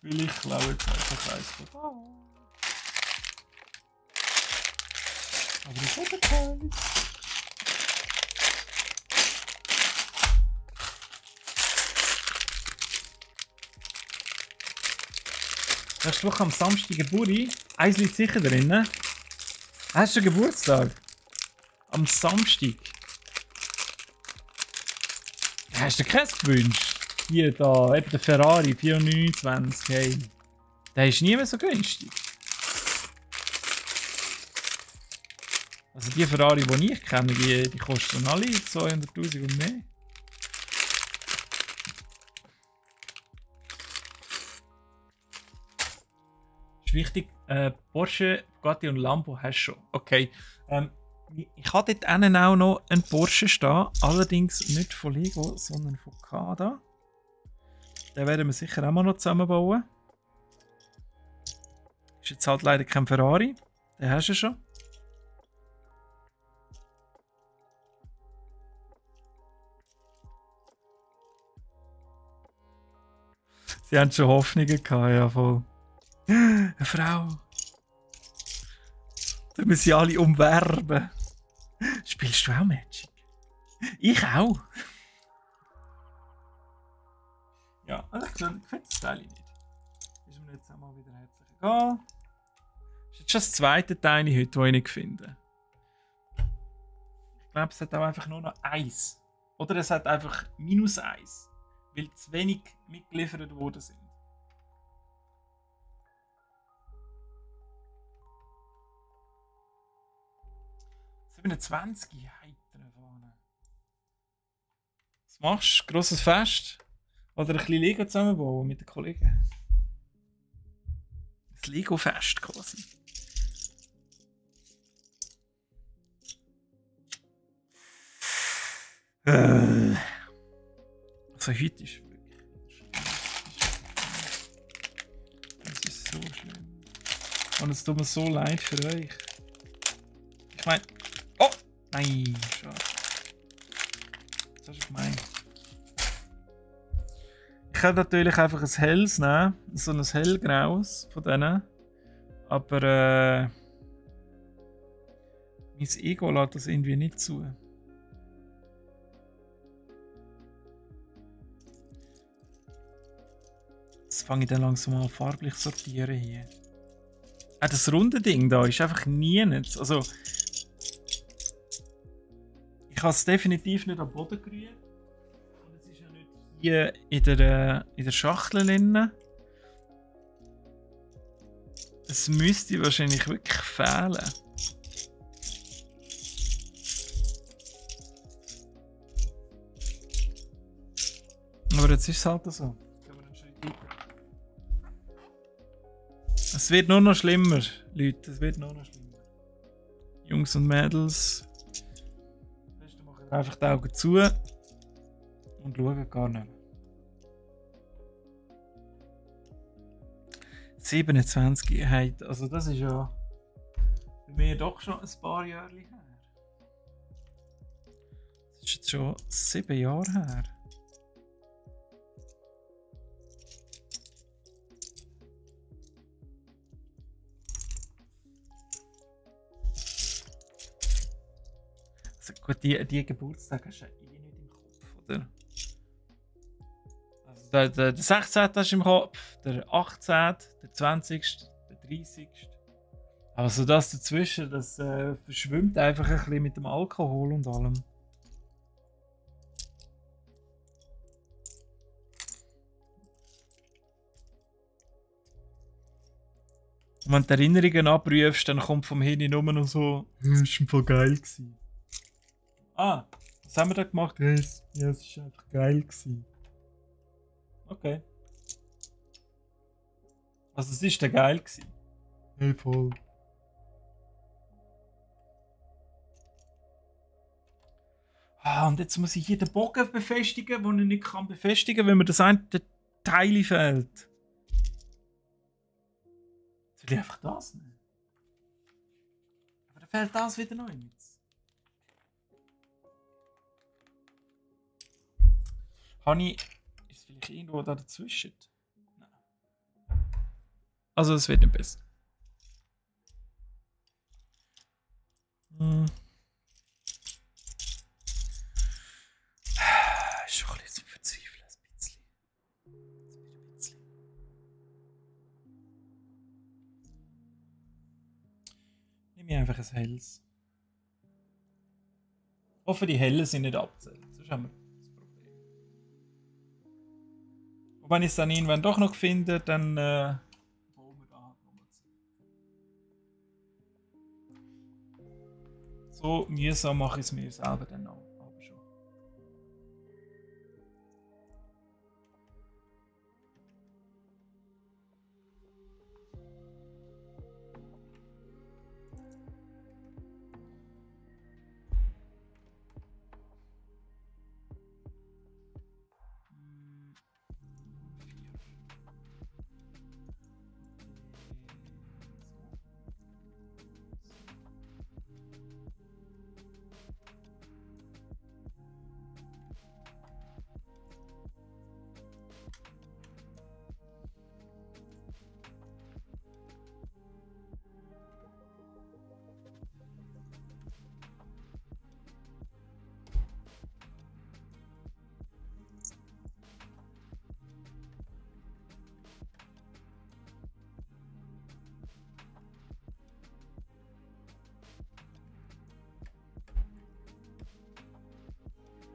Weil ich klaue jetzt einfach eins von da. Aber ich habe keins. Hast du am Samstag Geburtstag? Eins liegt sicher drin. Hast du Geburtstag? Am Samstag? Hast du keins gewünscht? Hier, da, eben der Ferrari 429, hey. Der ist nie mehr so günstig. Also die Ferrari, die ich kenne, die kosten alle 200'000 und mehr. Ist wichtig, Porsche, Bugatti und Lambo hast du schon. Okay. Ich habe dort auch noch einen Porsche stehen, allerdings nicht von Lego, sondern von Kada. Den werden wir sicher auch mal noch zusammenbauen. Ist jetzt halt leider kein Ferrari. Den hast du schon. Sie haben schon Hoffnungen gehabt, ja voll. Eine Frau. Da müssen sie alle umwerben. Spielst du auch Magic? Ich auch. Ja, also ich finde das Teil nicht. Ist mir jetzt auch mal wieder herzlich egal. Das ist jetzt schon das zweite Teil heute, das ich nicht finde. Ich glaube, es hat auch einfach nur noch 1. Oder es hat einfach -1. Weil zu wenig mitgeliefert worden sind. 27 heiter vorne. Was machst du? Grosses Fest? Oder ein bisschen Lego zusammenbauen mit den Kollegen? Das Lego-Fest quasi. Also heute ist wirklich schlimm. Das ist so schlimm. Und es tut mir so leid für euch. Ich meine... Oh! Nein, schade. Das ist gemein. Ich kann natürlich einfach ein helles nehmen. So ein hellgraues von denen. Aber mein Ego lässt das irgendwie nicht zu. Jetzt fange ich dann langsam an farblich sortieren hier. Das runde Ding da ist einfach nie nichts. Also ich habe es definitiv nicht am Boden gerührt. Und es ist ja nicht hier in der Schachtel drin. Es müsste wahrscheinlich wirklich fehlen. Aber jetzt ist es halt so. Es wird nur noch schlimmer, Leute. Es wird nur noch schlimmer. Jungs und Mädels. Am besten machen einfach die Augen zu und schauen gar nicht mehr. 27 heit, also das ist ja bei mir doch schon ein paar Jahre her. Das ist jetzt schon 7 Jahre her. Also gut, die Geburtstage hast du eh nicht im Kopf, oder? Also der 16. hast du im Kopf, der 18., der 20., der 30. Aber so das dazwischen, das verschwimmt einfach ein bisschen mit dem Alkohol und allem. Und wenn du die Erinnerungen abrufst, dann kommt vom Hirn nur noch so, das war voll geil gewesen. Ah, was haben wir da gemacht? Ja, es war einfach geil gewesen. Okay. Also es ist dann geil gewesen. Hey, voll. Ah, und jetzt muss ich hier den Bogen befestigen, den ich nicht kann befestigen, weil mir das eine Teil fehlt. Jetzt will ich einfach das nehmen. Aber dann fehlt das wieder noch nichts. Ist es vielleicht irgendwo da dazwischen? Nein. Also es wird nicht besser. Ist schon ein bisschen zum Verzweifeln, ein bisschen. Nimm mir einfach ein helles. Ich hoffe, die hellen sind nicht abzählen. Sonst haben wir das Problem. Und wenn ich es dann irgendwann doch noch finde, dann bauen wir da halt nochmal zu. So mühsam mache ich es mir selber dann auch. Aber schon.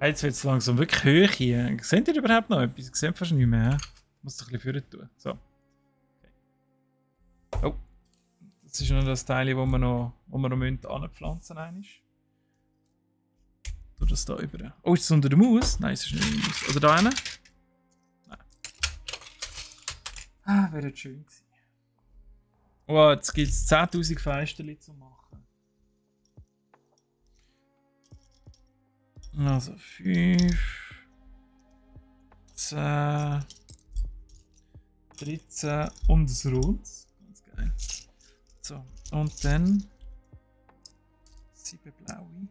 Jetzt wird es langsam wirklich hoch hier. Seht ihr überhaupt noch etwas? Ich sehe fast nicht mehr. Ich muss doch ein bisschen vorher tun. So. Okay. Oh. Das ist noch das Teil, wo wir noch anpflanzen müssen. Tu das da über. Oh, ist es unter der Maus? Nein, es ist nicht unter der Maus. Oder da hinten? Nein. Ah, wäre schön gewesen. Oh, jetzt gibt es 10.000 Fenster zu machen. Also 5, 10, 13 und das Rundes. Ganz geil. So, und dann 7 blaue.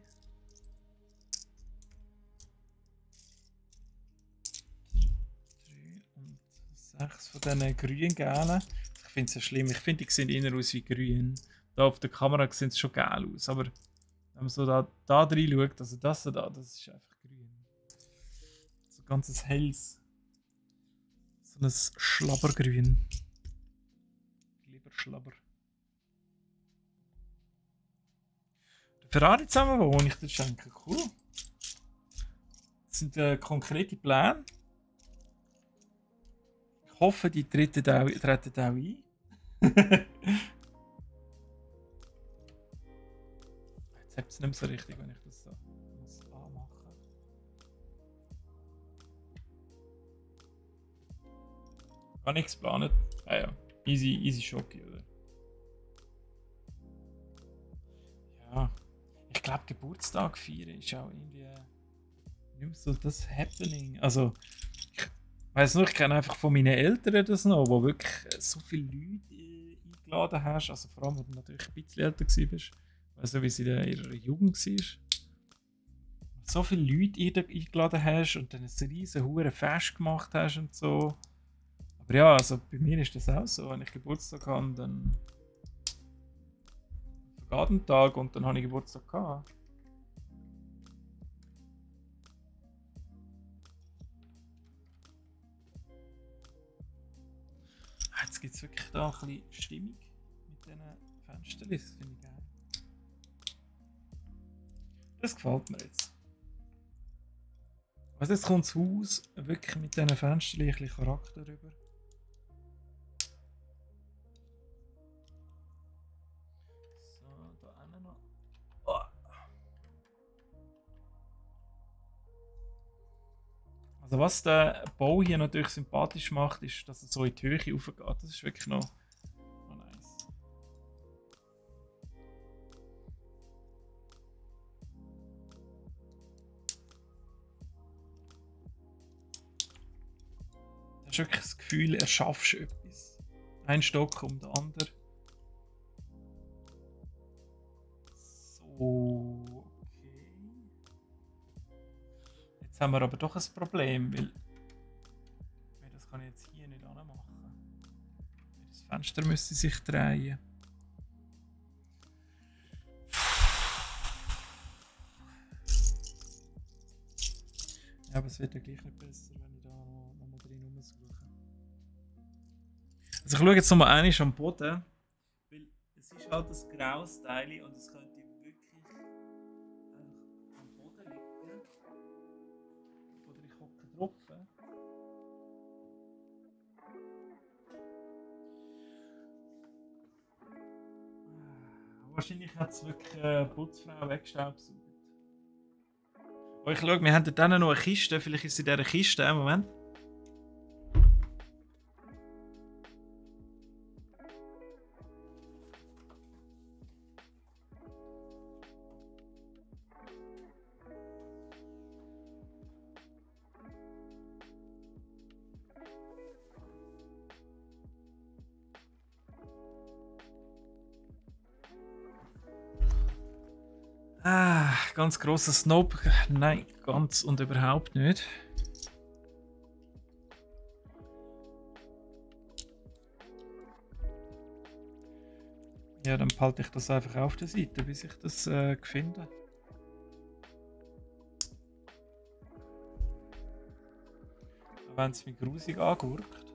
3 und 6 von diesen grün-gelben. Ich finde es ja schlimm. Ich finde, die sehen eher aus wie grün. Da auf der Kamera sehen sie schon geil aus. Aber wenn man so da rein schaut, also das da, das ist einfach grün. So ein ganzes helles. So ein Schlabbergrün. Lieber Schlabber. Der Ferrari zusammen wohne ich dir schenken. Cool. Das sind konkrete Pläne. Ich hoffe, die treten auch ein. Jetzt habt es nicht mehr so richtig, wenn ich das so muss anmachen. Gar nichts geplant. Ah ja, easy Schocki, oder? Ja, ich glaube, Geburtstag feiern ist auch irgendwie nicht mehr so das Happening. Also, ich weiss noch, ich kenne einfach von meinen Eltern das noch, wo wirklich so viele Leute eingeladen hast. Also vor allem, wenn du natürlich ein bisschen älter warst. Weißt du, wie sie in ihrer Jugend war. So viele Leute eingeladen hast und dann ein riesen hure Fest gemacht hast und so. Aber ja, also bei mir ist das auch so. Wenn ich Geburtstag habe, dann vergeht ein Tag und dann habe ich Geburtstag gehabt. Jetzt gibt es wirklich da ein bisschen Stimmung mit diesen Fenstern. Das finde ich geil. Das gefällt mir jetzt. Also jetzt kommt das Haus wirklich mit diesen Fenstern ein bisschen Charakter rüber. So, da hinten noch. Oh. Also was der Bau hier natürlich sympathisch macht, ist, dass er so in die Höhe raufgeht. Das ist wirklich noch nice. Du hast wirklich das Gefühl, er schaffst etwas. Ein Stock um den anderen. So, okay. Jetzt haben wir aber doch ein Problem, weil das kann ich jetzt hier nicht anmachen. Das Fenster müsste sich drehen. Ja, aber es wird ja gleich nicht besser, wenn ich da nochmal drin rumsuche. Also ich schaue jetzt nochmal einmal am Boden, weil es ist halt ein graues Teil und es könnte wirklich einfach am Boden liegen. Oder ich hocke drauf. Wahrscheinlich hat es wirklich eine Putzfrau weggestaubsaugt. Oh, ich schaue, wir haben da noch eine Kiste. Vielleicht ist sie in dieser Kiste. Moment. Ah, ganz grosser Snob. Nein, ganz und überhaupt nicht. Ja, dann behalte ich das einfach auf der Seite, bis ich das finde. Wenn es mich grusig angurkt.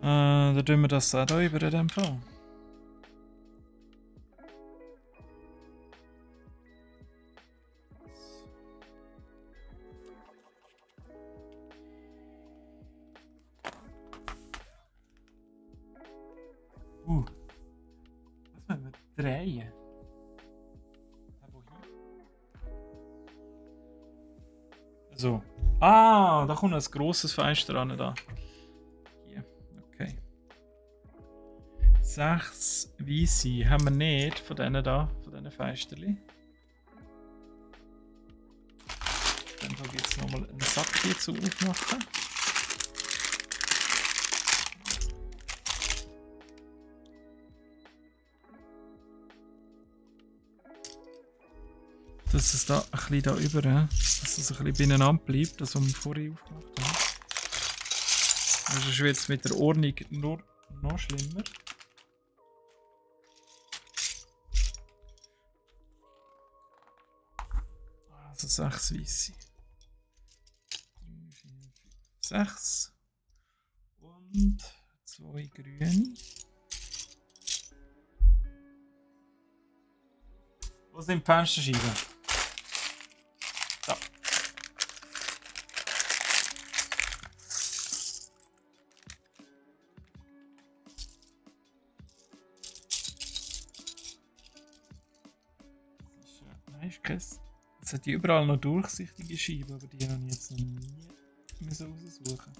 Dann tun wir das auch hier über in dem Fall. Das müssen wir drehen. So. Ah, da kommt ein grosses Fenster an. Da. Hier. Okay. 6 Weisse haben wir nicht von diesen da, von diesen Fensterli. Dann gibt es nochmal einen Sack hier zu aufmachen. Dass es da ein bisschen da über, dass es ein bisschen beieinander bleibt, das was wir vorher aufgemacht haben. Das ist jetzt mit der Ordnung nur noch schlimmer. Also 6 Weisse. 3, 4, 5, 6. Und 2 Grüne. Wo sind die Fensterscheiben? Da. Nein, ist kein. Es hat überall noch durchsichtige Scheiben, aber die habe ich jetzt noch nie raussuchen.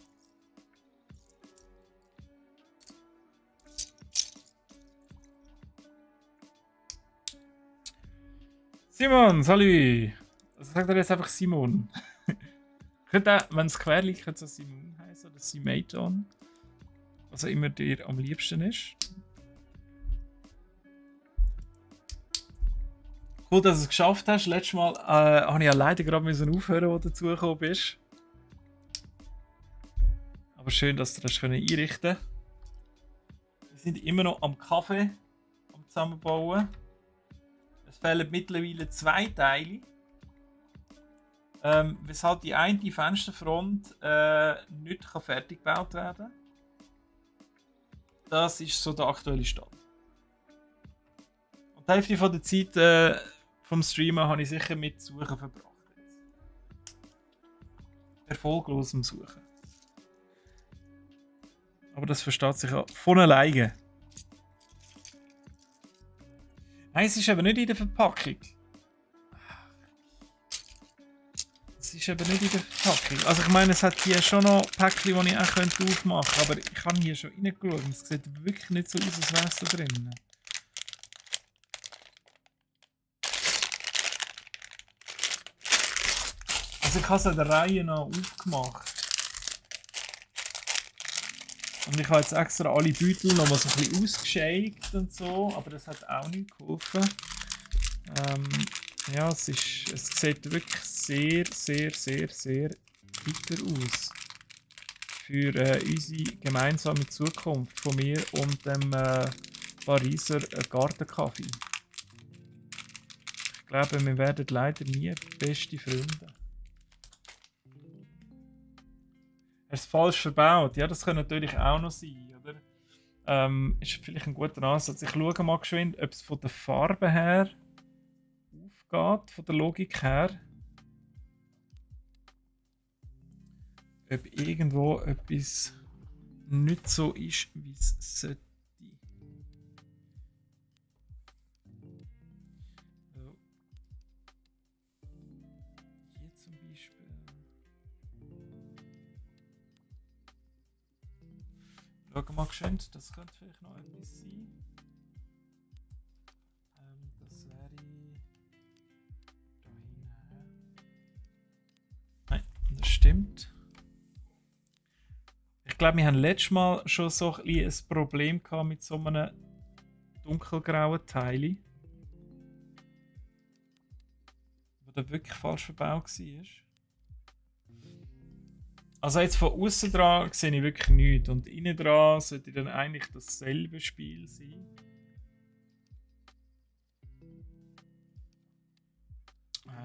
Simon, salut! Also sagt er jetzt einfach Simon. Könnte auch, wenn es quer liegt, könnte es Simon heißen oder Simaton. Was auch immer dir am liebsten ist. Cool, dass du es geschafft hast. Letztes Mal habe ich ja leider gerade aufhören, wo du dazugekommen bist. Aber schön, dass du das einrichten konntest. Wir sind immer noch am Kaffee am Zusammenbauen. Es fehlen mittlerweile 2 Teile. Weshalb die eine Fensterfront nicht fertig gebaut werden kann. Das ist so der aktuelle Stand. Und die Hälfte von der Zeit vom Streamen habe ich sicher mit Suchen verbracht. Erfolglosem Suchen. Aber das versteht sich ja von alleine. Nein, es ist aber nicht in der Verpackung. Es ist aber nicht in der Verpackung. Also ich meine, es hat hier schon noch Päckchen, die ich auch aufmachen könnte. Aber ich habe hier schon reingeschaut. Es sieht wirklich nicht so aus, als wäre es da drin. Also ich habe es an der Reihe nach aufgemacht. Und ich habe jetzt extra alle Beutel noch mal so ein bisschen ausgeschält und so, aber das hat auch nicht geholfen. Ja, es sieht wirklich sehr bitter aus. Für unsere gemeinsame Zukunft von mir und dem Pariser Gartenkaffee. Ich glaube, wir werden leider nie beste Freunde. Er ist falsch verbaut. Ja, das kann natürlich auch noch sein, oder? Ist vielleicht ein guter Ansatz. Ich schaue mal geschwind, ob es von der Farbe her aufgeht, von der Logik her. Ob irgendwo etwas nicht so ist, wie es sollte. So. Hier zum Beispiel. Schau mal geschwind, das könnte vielleicht noch etwas sein. Das wäre da hinten. Nein, das stimmt. Ich glaube, wir haben letztes Mal schon so ein Problem gehabt mit so einem dunkelgrauen Teil. Der wirklich falsch verbaut war. Also jetzt von außen dran sehe ich wirklich nichts. Und innen dran sollte dann eigentlich dasselbe Spiel sein.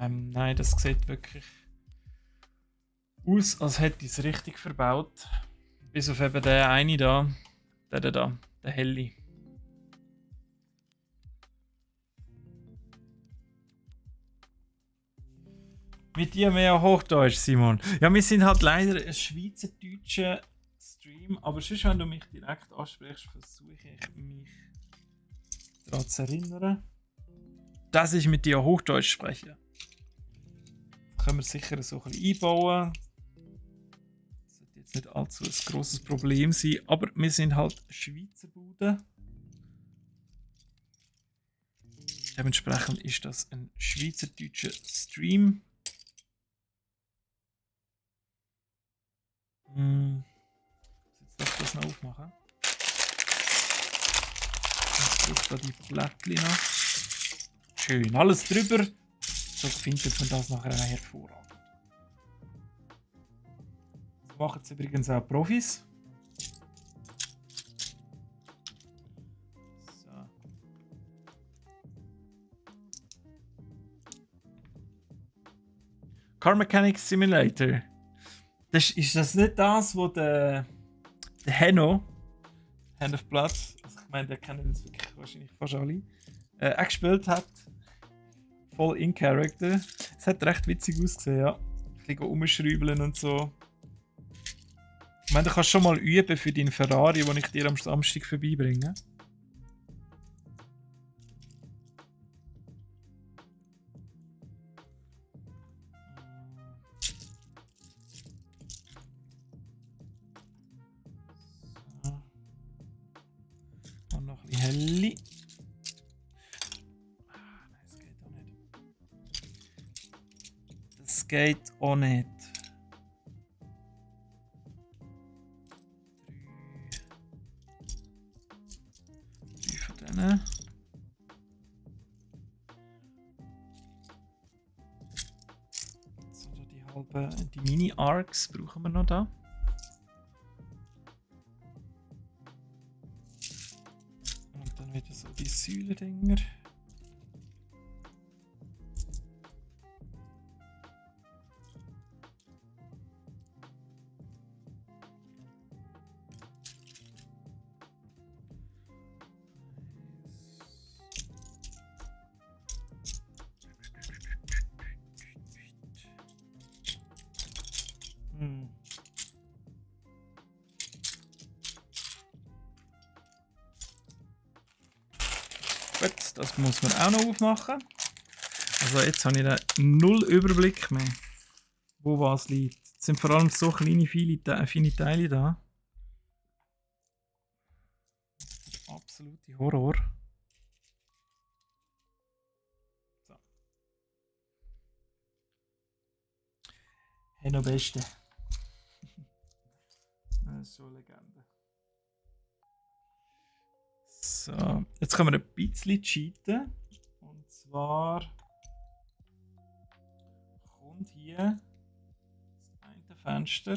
Nein, das sieht wirklich aus, als hätte ich es richtig verbaut. Bis auf eben den einen da. Der da, der helle. Mit dir mehr Hochdeutsch, Simon. Ja, wir sind halt leider ein schweizerdeutscher Stream, aber sonst, wenn du mich direkt ansprichst, versuche ich mich daran zu erinnern, dass ich mit dir Hochdeutsch spreche. Das können wir sicher so ein bisschen einbauen. Das sollte jetzt nicht allzu ein grosses Problem sein, aber wir sind halt Schweizer Bude. Dementsprechend ist das ein schweizerdeutscher Stream. Jetzt darf ich das noch aufmachen. Jetzt braucht da die Blättchen noch. Schön, alles drüber. So findet man das nachher auch hervorragend. Das machen es übrigens auch Profis. So. Car Mechanics Simulator. Ist das nicht das, wo der Hanno, Hand of Blood, also ich meine, der kennen das wirklich wahrscheinlich fast alle, auch gespielt hat? Voll in Character. Es hat recht witzig ausgesehen, ja. Ein bisschen rumschrübeln und so. Ich meine, du kannst schon mal üben für deinen Ferrari, den ich dir am Samstag vorbeibringe. Und noch ein bisschen helle. Das geht auch nicht. Drei von denen. So, die Mini-Arcs brauchen wir noch da. Und dann wieder so die Säulendinger. Gut, das muss man auch noch aufmachen. Also jetzt habe ich da null Überblick mehr, wo was liegt. Es sind vor allem so kleine, feine Teile da. Absolute Horror. So. Hey, noch Beste. Das ist so eine Legende. So, jetzt können wir ein bisschen cheaten. Und zwar kommt hier das eine Fenster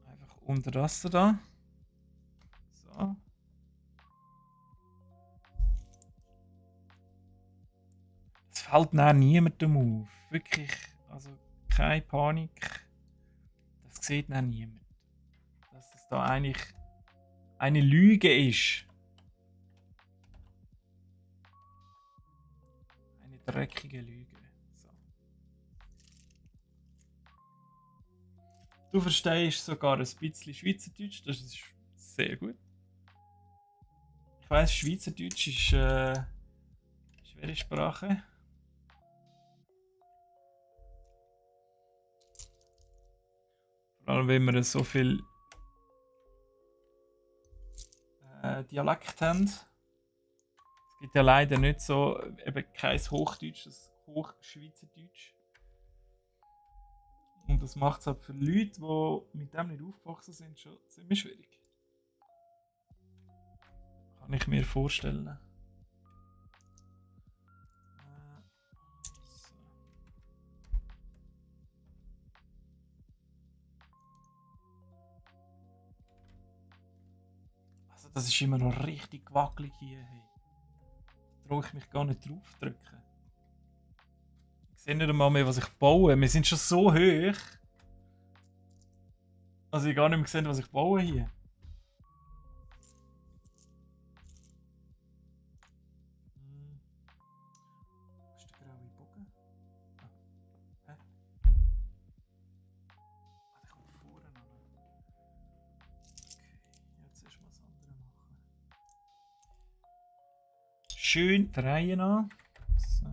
einfach unter das da. So. Es fällt nachher niemandem auf. Wirklich, also keine Panik. Das sieht nachher niemand. Dass es da eigentlich eine Lüge ist. Eine dreckige Lüge. So. Du verstehst sogar ein bisschen Schweizerdeutsch, das ist sehr gut. Ich weiss, Schweizerdeutsch ist eine schwere Sprache. Vor allem, wenn wir so viel Dialekt haben. Es gibt ja leider nicht so, eben kein Hochdeutsch, das Hochschweizerdeutsch. Und das macht es halt für Leute, die mit dem nicht aufgewachsen sind, schon ziemlich schwierig. Kann ich mir vorstellen. So. Also das ist immer noch richtig wackelig hier. Hey. Da traue ich mich gar nicht drauf drücken. Ich sehe nicht einmal mehr, was ich baue. Wir sind schon so hoch. Also ich gar nicht mehr gesehen, was ich baue hier. schön der Reihe an. So.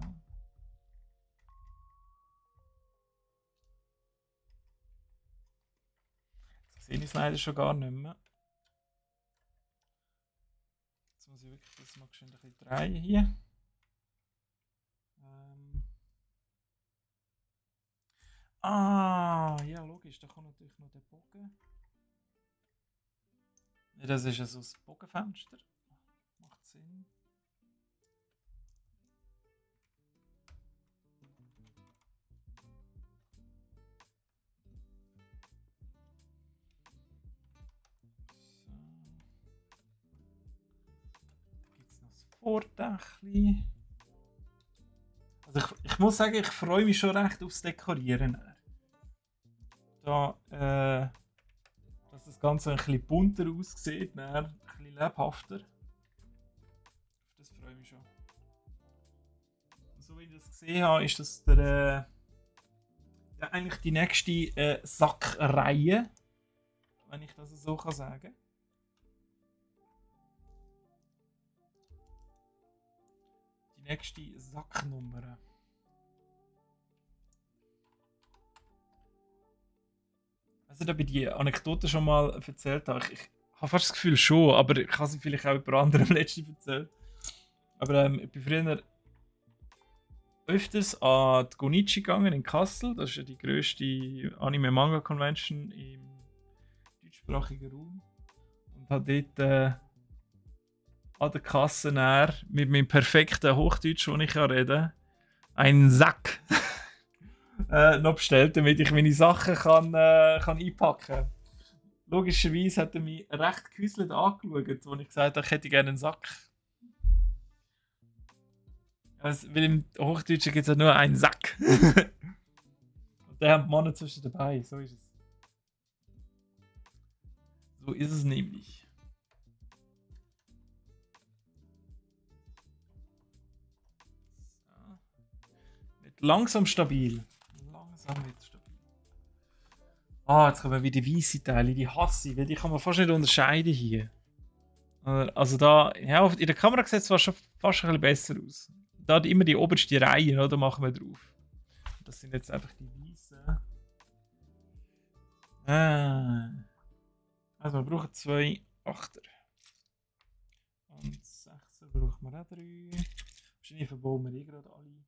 Jetzt sehe ich es leider schon gar nicht mehr. Jetzt muss ich wirklich das mal schön ein bisschen drehen hier. Ja logisch, da kommt natürlich noch der Bogen. Ja, das ist ja so das Bogenfenster. Macht Sinn. Vordächli. Also ich muss sagen, ich freue mich schon recht aufs Dekorieren. Da, dass das Ganze ein bisschen bunter aussieht, ein bisschen lebhafter. Das freue ich mich schon. So wie ich das gesehen habe, ist das eigentlich die nächste Sackreihe, wenn ich das so sagen kann. Nächste Sacknummer. Also da bin die Anekdote schon mal erzählt habe. Ich habe fast das Gefühl schon, aber ich habe sie vielleicht auch jemand anderem letztens erzählt. Aber ich bin früher öfters an die Gonichi gegangen in Kassel. Das ist ja die grösste Anime-Manga-Convention im deutschsprachigen Raum. Und habe dort an der Kasse näher mit meinem perfekten Hochdeutsch, das ich rede, einen Sack noch bestellt, damit ich meine Sachen kann einpacken kann. Logischerweise hat er mich recht gehäuselt angeschaut, als ich gesagt habe, ich hätte gerne einen Sack. Also, weil im Hochdeutschen gibt es ja nur einen Sack. Und der haben die Männer zwischen dabei, so ist es. So ist es nämlich. Langsam stabil. Langsam wird stabil. Jetzt kommen wieder weisse Teile, die hasse ich, weil die kann man fast nicht unterscheiden hier. Also da, ja, in der Kamera sieht es schon fast ein bisschen besser aus. Da hat immer die oberste Reihe, oder, machen wir drauf. Das sind jetzt einfach die weißen. Also wir brauchen 2 Achter. Und 16 brauchen wir auch 3. Wahrscheinlich verbauen wir gerade alle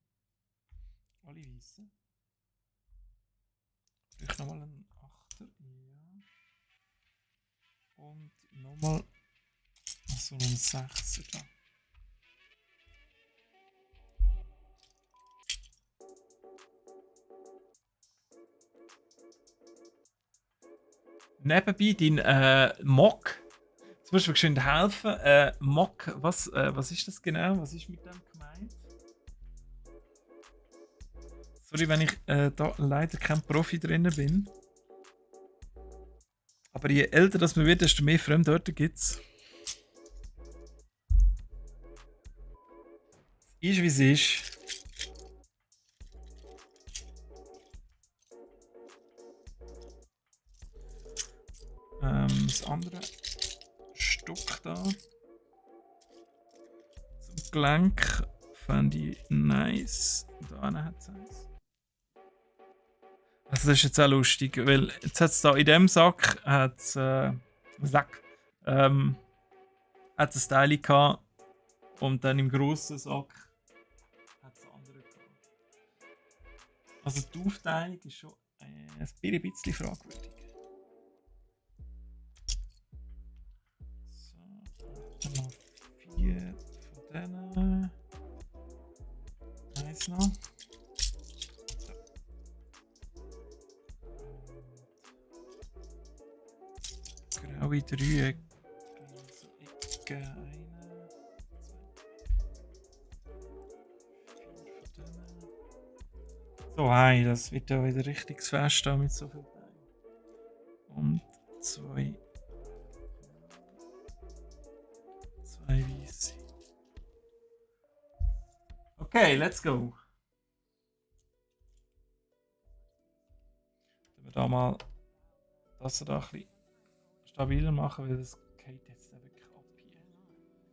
weißen. Vielleicht nochmal einen Achter. Ja. Und nochmal so einen 6er da. Nebenbei dein Mock. Jetzt musst du mir geschwind helfen. Mock, was ist das genau? Was ist mit dem gemeint? Sorry, wenn ich da leider kein Profi drin bin. Aber je älter das man wird, desto mehr Fremdwörter gibt es. Ist wie es ist. Das andere Stück da zum Gelenk fand ich nice. Da hat es eins. Also das ist jetzt auch lustig, weil jetzt hat es da in dem Sack hat's, hat es Teile gehabt und dann im grossen Sack hat es andere gehabt. Also die Aufteilung ist schon ein bisschen fragwürdig. So, noch 4 von denen. Eins noch. Graue Dreiecke, so Ecke, 1, 2, 4 von denen. So, hey, das wird ja wieder richtig fest da mit so viel Teilen. Und 2 weiße. Okay, let's go. Wenn wir da mal das da ein bisschen stabiler machen, weil das geht jetzt wirklich ab hier.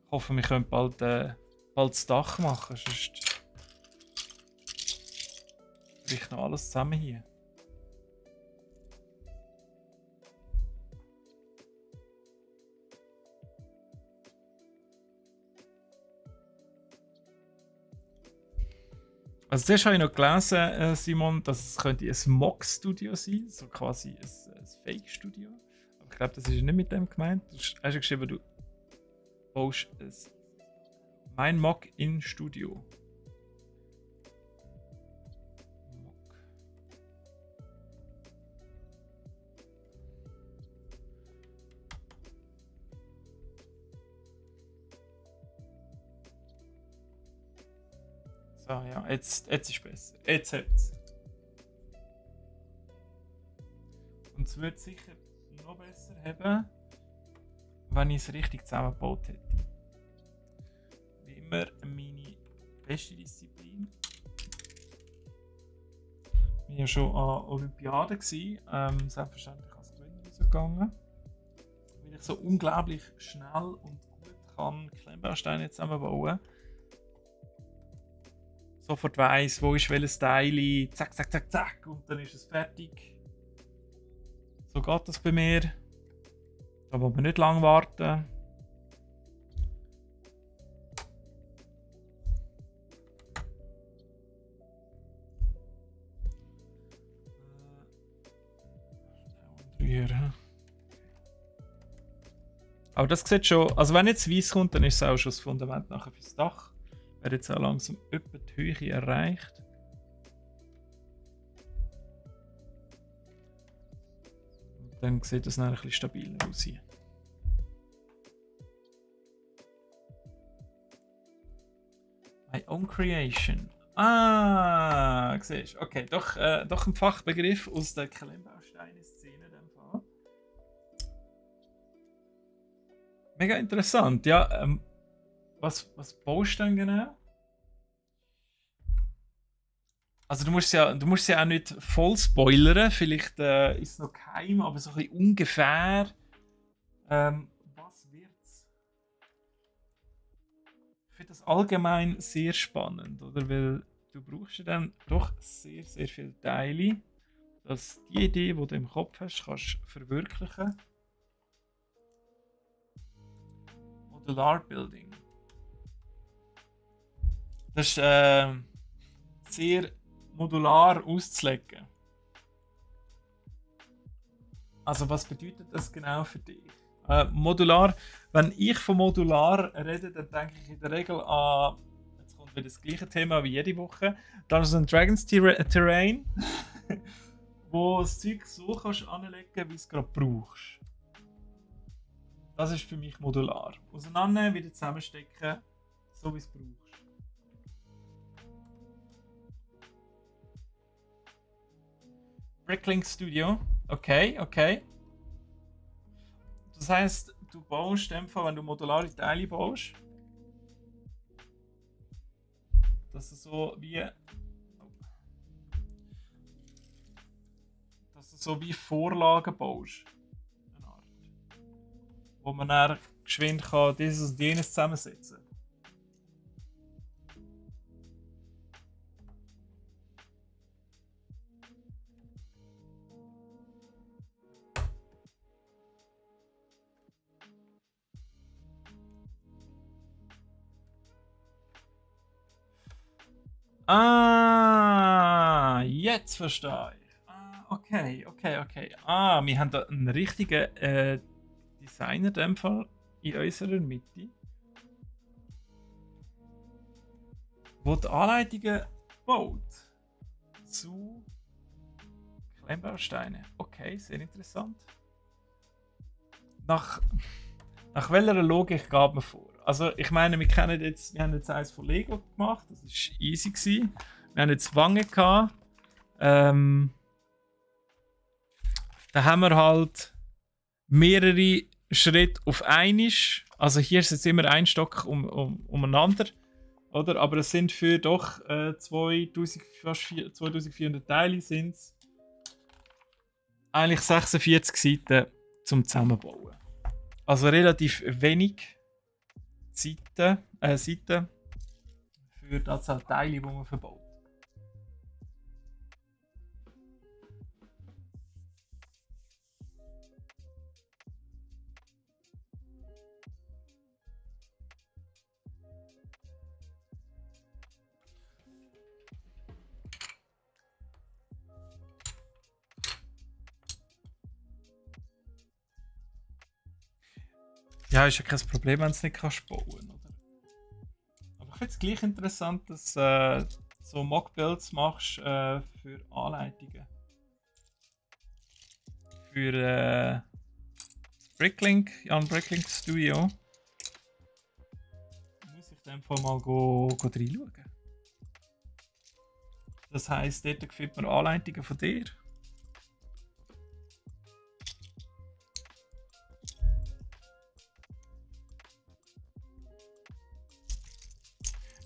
Ich hoffe, wir können bald bald das Dach machen, sonst bricht noch alles zusammen hier. Also zuerst habe ich noch gelesen, Simon, dass es könnte ein Mock-Studio sein, so quasi ein Fake-Studio. Aber ich glaube, das ist nicht mit dem gemeint. Du hast ja geschrieben, du baust mein Mock-in-Studio. So, ja, jetzt ist es besser. Jetzt hat es. Und es wird sicher noch besser haben, wenn ich es richtig zusammengebaut hätte. Wie immer meine beste Disziplin. Ich war ja schon an Olympiaden. Selbstverständlich als Gewinner rausgegangen. Weil ich so unglaublich schnell und gut kann Klemmbausteine zusammenbauen. Sofort weiss, wo ist welches Teil, zack, zack, zack, zack, und dann ist es fertig. So geht das bei mir. Da muss man nicht lange warten. Aber das sieht schon, also wenn jetzt weiß kommt, dann ist es auch schon das Fundament nachher fürs Dach. Er hat jetzt auch langsam etwa die Höhe erreicht. Und dann sieht das noch ein bisschen stabiler aus hier. My own creation. Ah, siehst du. Okay, doch ein Fachbegriff aus der Klemmbausteine-Szene in dem Fall. Mega interessant, ja. Was baust du denn genau? Also du musst ja auch nicht voll spoilern, vielleicht ist es noch geheim, aber so ein bisschen ungefähr. Was wird's? Ich finde das allgemein sehr spannend, oder? Weil du brauchst ja dann doch sehr, sehr viele Teile, dass die Idee, die du im Kopf hast, kannst verwirklichen. Modular Building. Das ist sehr modular auszulegen. Also was bedeutet das genau für dich? Modular, wenn ich von modular rede, dann denke ich in der Regel an, jetzt kommt wieder das gleiche Thema wie jede Woche, Dungeons and Dragons Terrain, wo das Zeug so kannst anlegen, wie du es gerade brauchst. Das ist für mich modular. Auseinandernehmen, wieder zusammenstecken, so wie es brauchst. Bricklink Studio. Okay. Das heisst, du baust in dem Fall, wenn du modulare Teile baust, dass du so wie Vorlagen baust. Eine Art. Wo man dann geschwind kann dieses und jenes zusammensetzen. Ah, jetzt verstehe ich. Ah, okay. Wir haben da einen richtigen Designer in dem Fall in unserer Mitte, der die Anleitungen baut zu Klemmbausteinen. Okay, sehr interessant. Nach welcher Logik geht man vor? Also ich meine, wir haben jetzt eins von Lego gemacht, das war easy gewesen. Wir haben jetzt Wangen gehabt. Da haben wir halt mehrere Schritte auf einmal. Also hier ist jetzt immer ein Stock umeinander, oder? Aber es sind für doch 2400 Teile sind es. Eigentlich 46 Seiten zum Zusammenbauen. Also relativ wenig Seiten. für die Anzahl Teile, die man verbaut. Ja, ist ja kein Problem, wenn du es nicht kannst bauen, oder? Aber ich finde es gleich interessant, dass du so Mock-Builds machst für Anleitungen. Für Bricklink, Jan Bricklink Studio. Muss ich in dem Fall mal reinschauen. Das heisst, dort findet man Anleitungen von dir.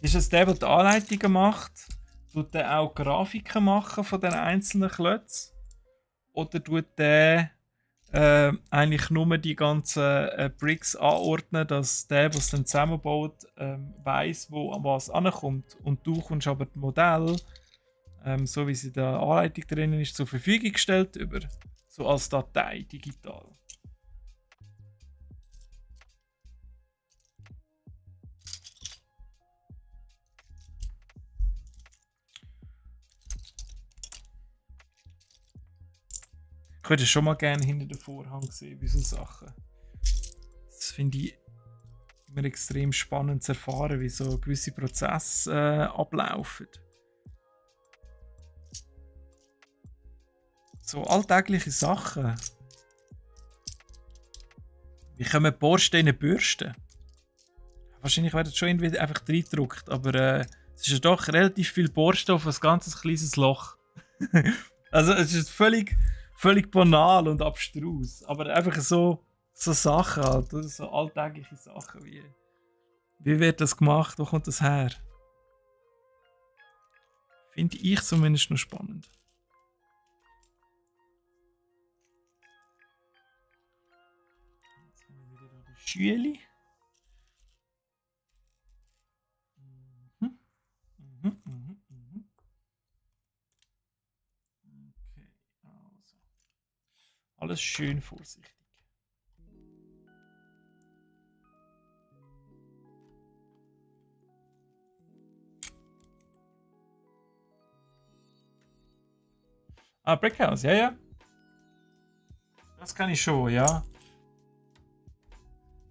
Ist es der die Anleitungen macht? Tut der auch Grafiken machen von den einzelnen Klötzen? Oder tut der eigentlich nur die ganzen Bricks anordnen, dass der, was dann zusammenbaut, weiss, wo an was ankommt? Und du kommst aber das Modell, so wie es in der Anleitung drin ist, zur Verfügung gestellt über so als Datei digital. Ich würde schon mal gerne hinter den Vorhang sehen, wie so Sachen. Das finde ich immer extrem spannend zu erfahren, wie so gewisse Prozesse ablaufen. So alltägliche Sachen. Wie können Bohrsteine bürsten? Wahrscheinlich wird es schon irgendwie einfach reingedruckt, aber es ist ja doch relativ viel Bohrstoff, ein ganzes kleines Loch. Also es ist völlig banal und abstrus, aber einfach so Sachen halt, oder? So alltägliche Sachen wie wird das gemacht, wo kommt das her? Finde ich zumindest noch spannend. Jetzt haben wir wieder die Schüli. Okay, also. Alles schön vorsichtig. Ah, Brickhouse, ja, ja. Das kann ich schon, ja.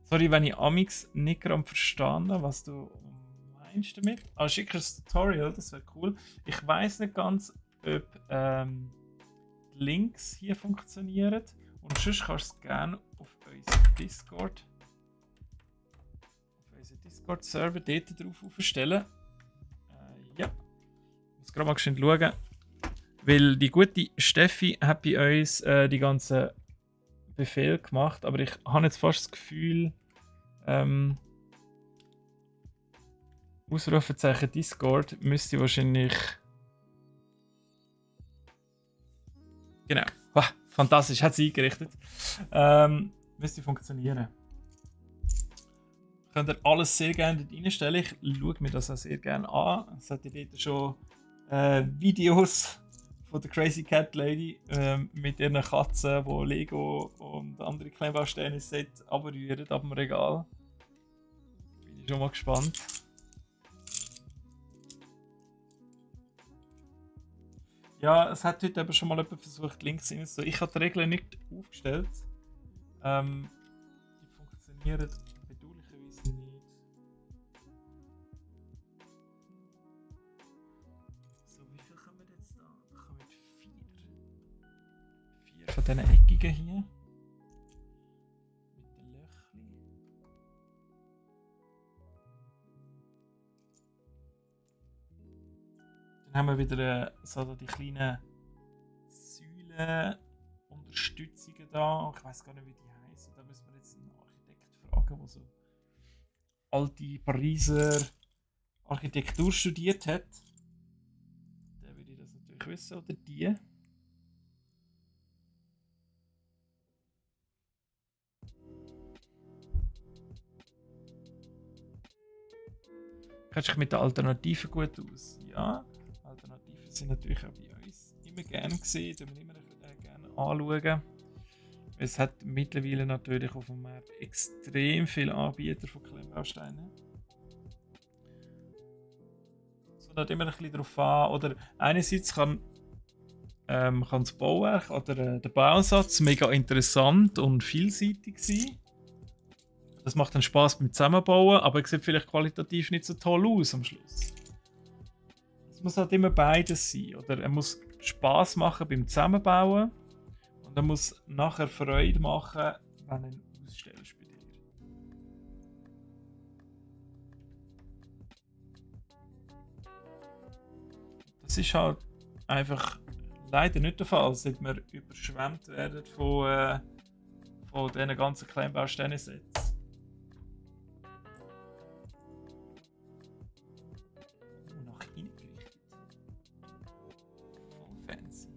Sorry, wenn ich Amix nicht gerade verstanden, was du meinst damit. Ah, schick ein Tutorial, das wäre cool. Ich weiß nicht ganz, ob die Links hier funktionieren. Und sonst kannst du es gerne auf unseren Discord, auf unseren Discord-Server dort drauf aufstellen. Ja, ich muss gerade mal schnell schauen. Weil die gute Steffi hat bei uns die ganzen Befehle gemacht, aber ich habe jetzt fast das Gefühl, Ausrufezeichen Discord müsste wahrscheinlich. Genau. Wow, fantastisch, hat sie eingerichtet. Müsste funktionieren. Könnt ihr alles sehr gerne dort reinstellen. Ich schaue mir das auch sehr gerne an. Es hat ja dort schon Videos von der Crazy Cat Lady mit ihren Katzen, die Lego und andere Kleinbausteine abrühren ab dem Regal. Bin ich schon mal gespannt. Ja, es hat heute aber schon mal jemand versucht, Links reinzutun. Ich habe die Regeln nicht aufgestellt. Die funktionieren bedauerlicherweise nicht. So, wie viel kommen wir jetzt da? Da kommen 4. 4 von diesen Eckigen hier. Mit den Löchli. Dann haben wir wieder so die kleinen Säulenunterstützungen da. Ich weiß gar nicht, wie die heißen. Da müssen wir jetzt einen Architekt fragen, der so alte Pariser Architektur studiert hat. Der würde das natürlich wissen, oder die. Kennst du dich mit den Alternativen gut aus? Ja, Alternativen sind natürlich auch bei uns immer gerne gesehen, die wir immer gerne anschauen. Es hat mittlerweile natürlich auf dem Markt extrem viele Anbieter von Klemmbausteinen. Es kommt halt immer ein bisschen darauf an, oder einerseits kann das Bauwerk oder der Bausatz mega interessant und vielseitig sein. Das macht dann Spaß beim Zusammenbauen, aber es sieht vielleicht qualitativ nicht so toll aus am Schluss. Es muss halt immer beides sein. Oder er muss Spaß machen beim Zusammenbauen und er muss nachher Freude machen, wenn er ihn ausstellst bei dir. Das ist halt einfach leider nicht der Fall, seit wir überschwemmt werden von diesen ganzen Klemmbausteine-Sets. Nach innen gerichtet. Voll fancy.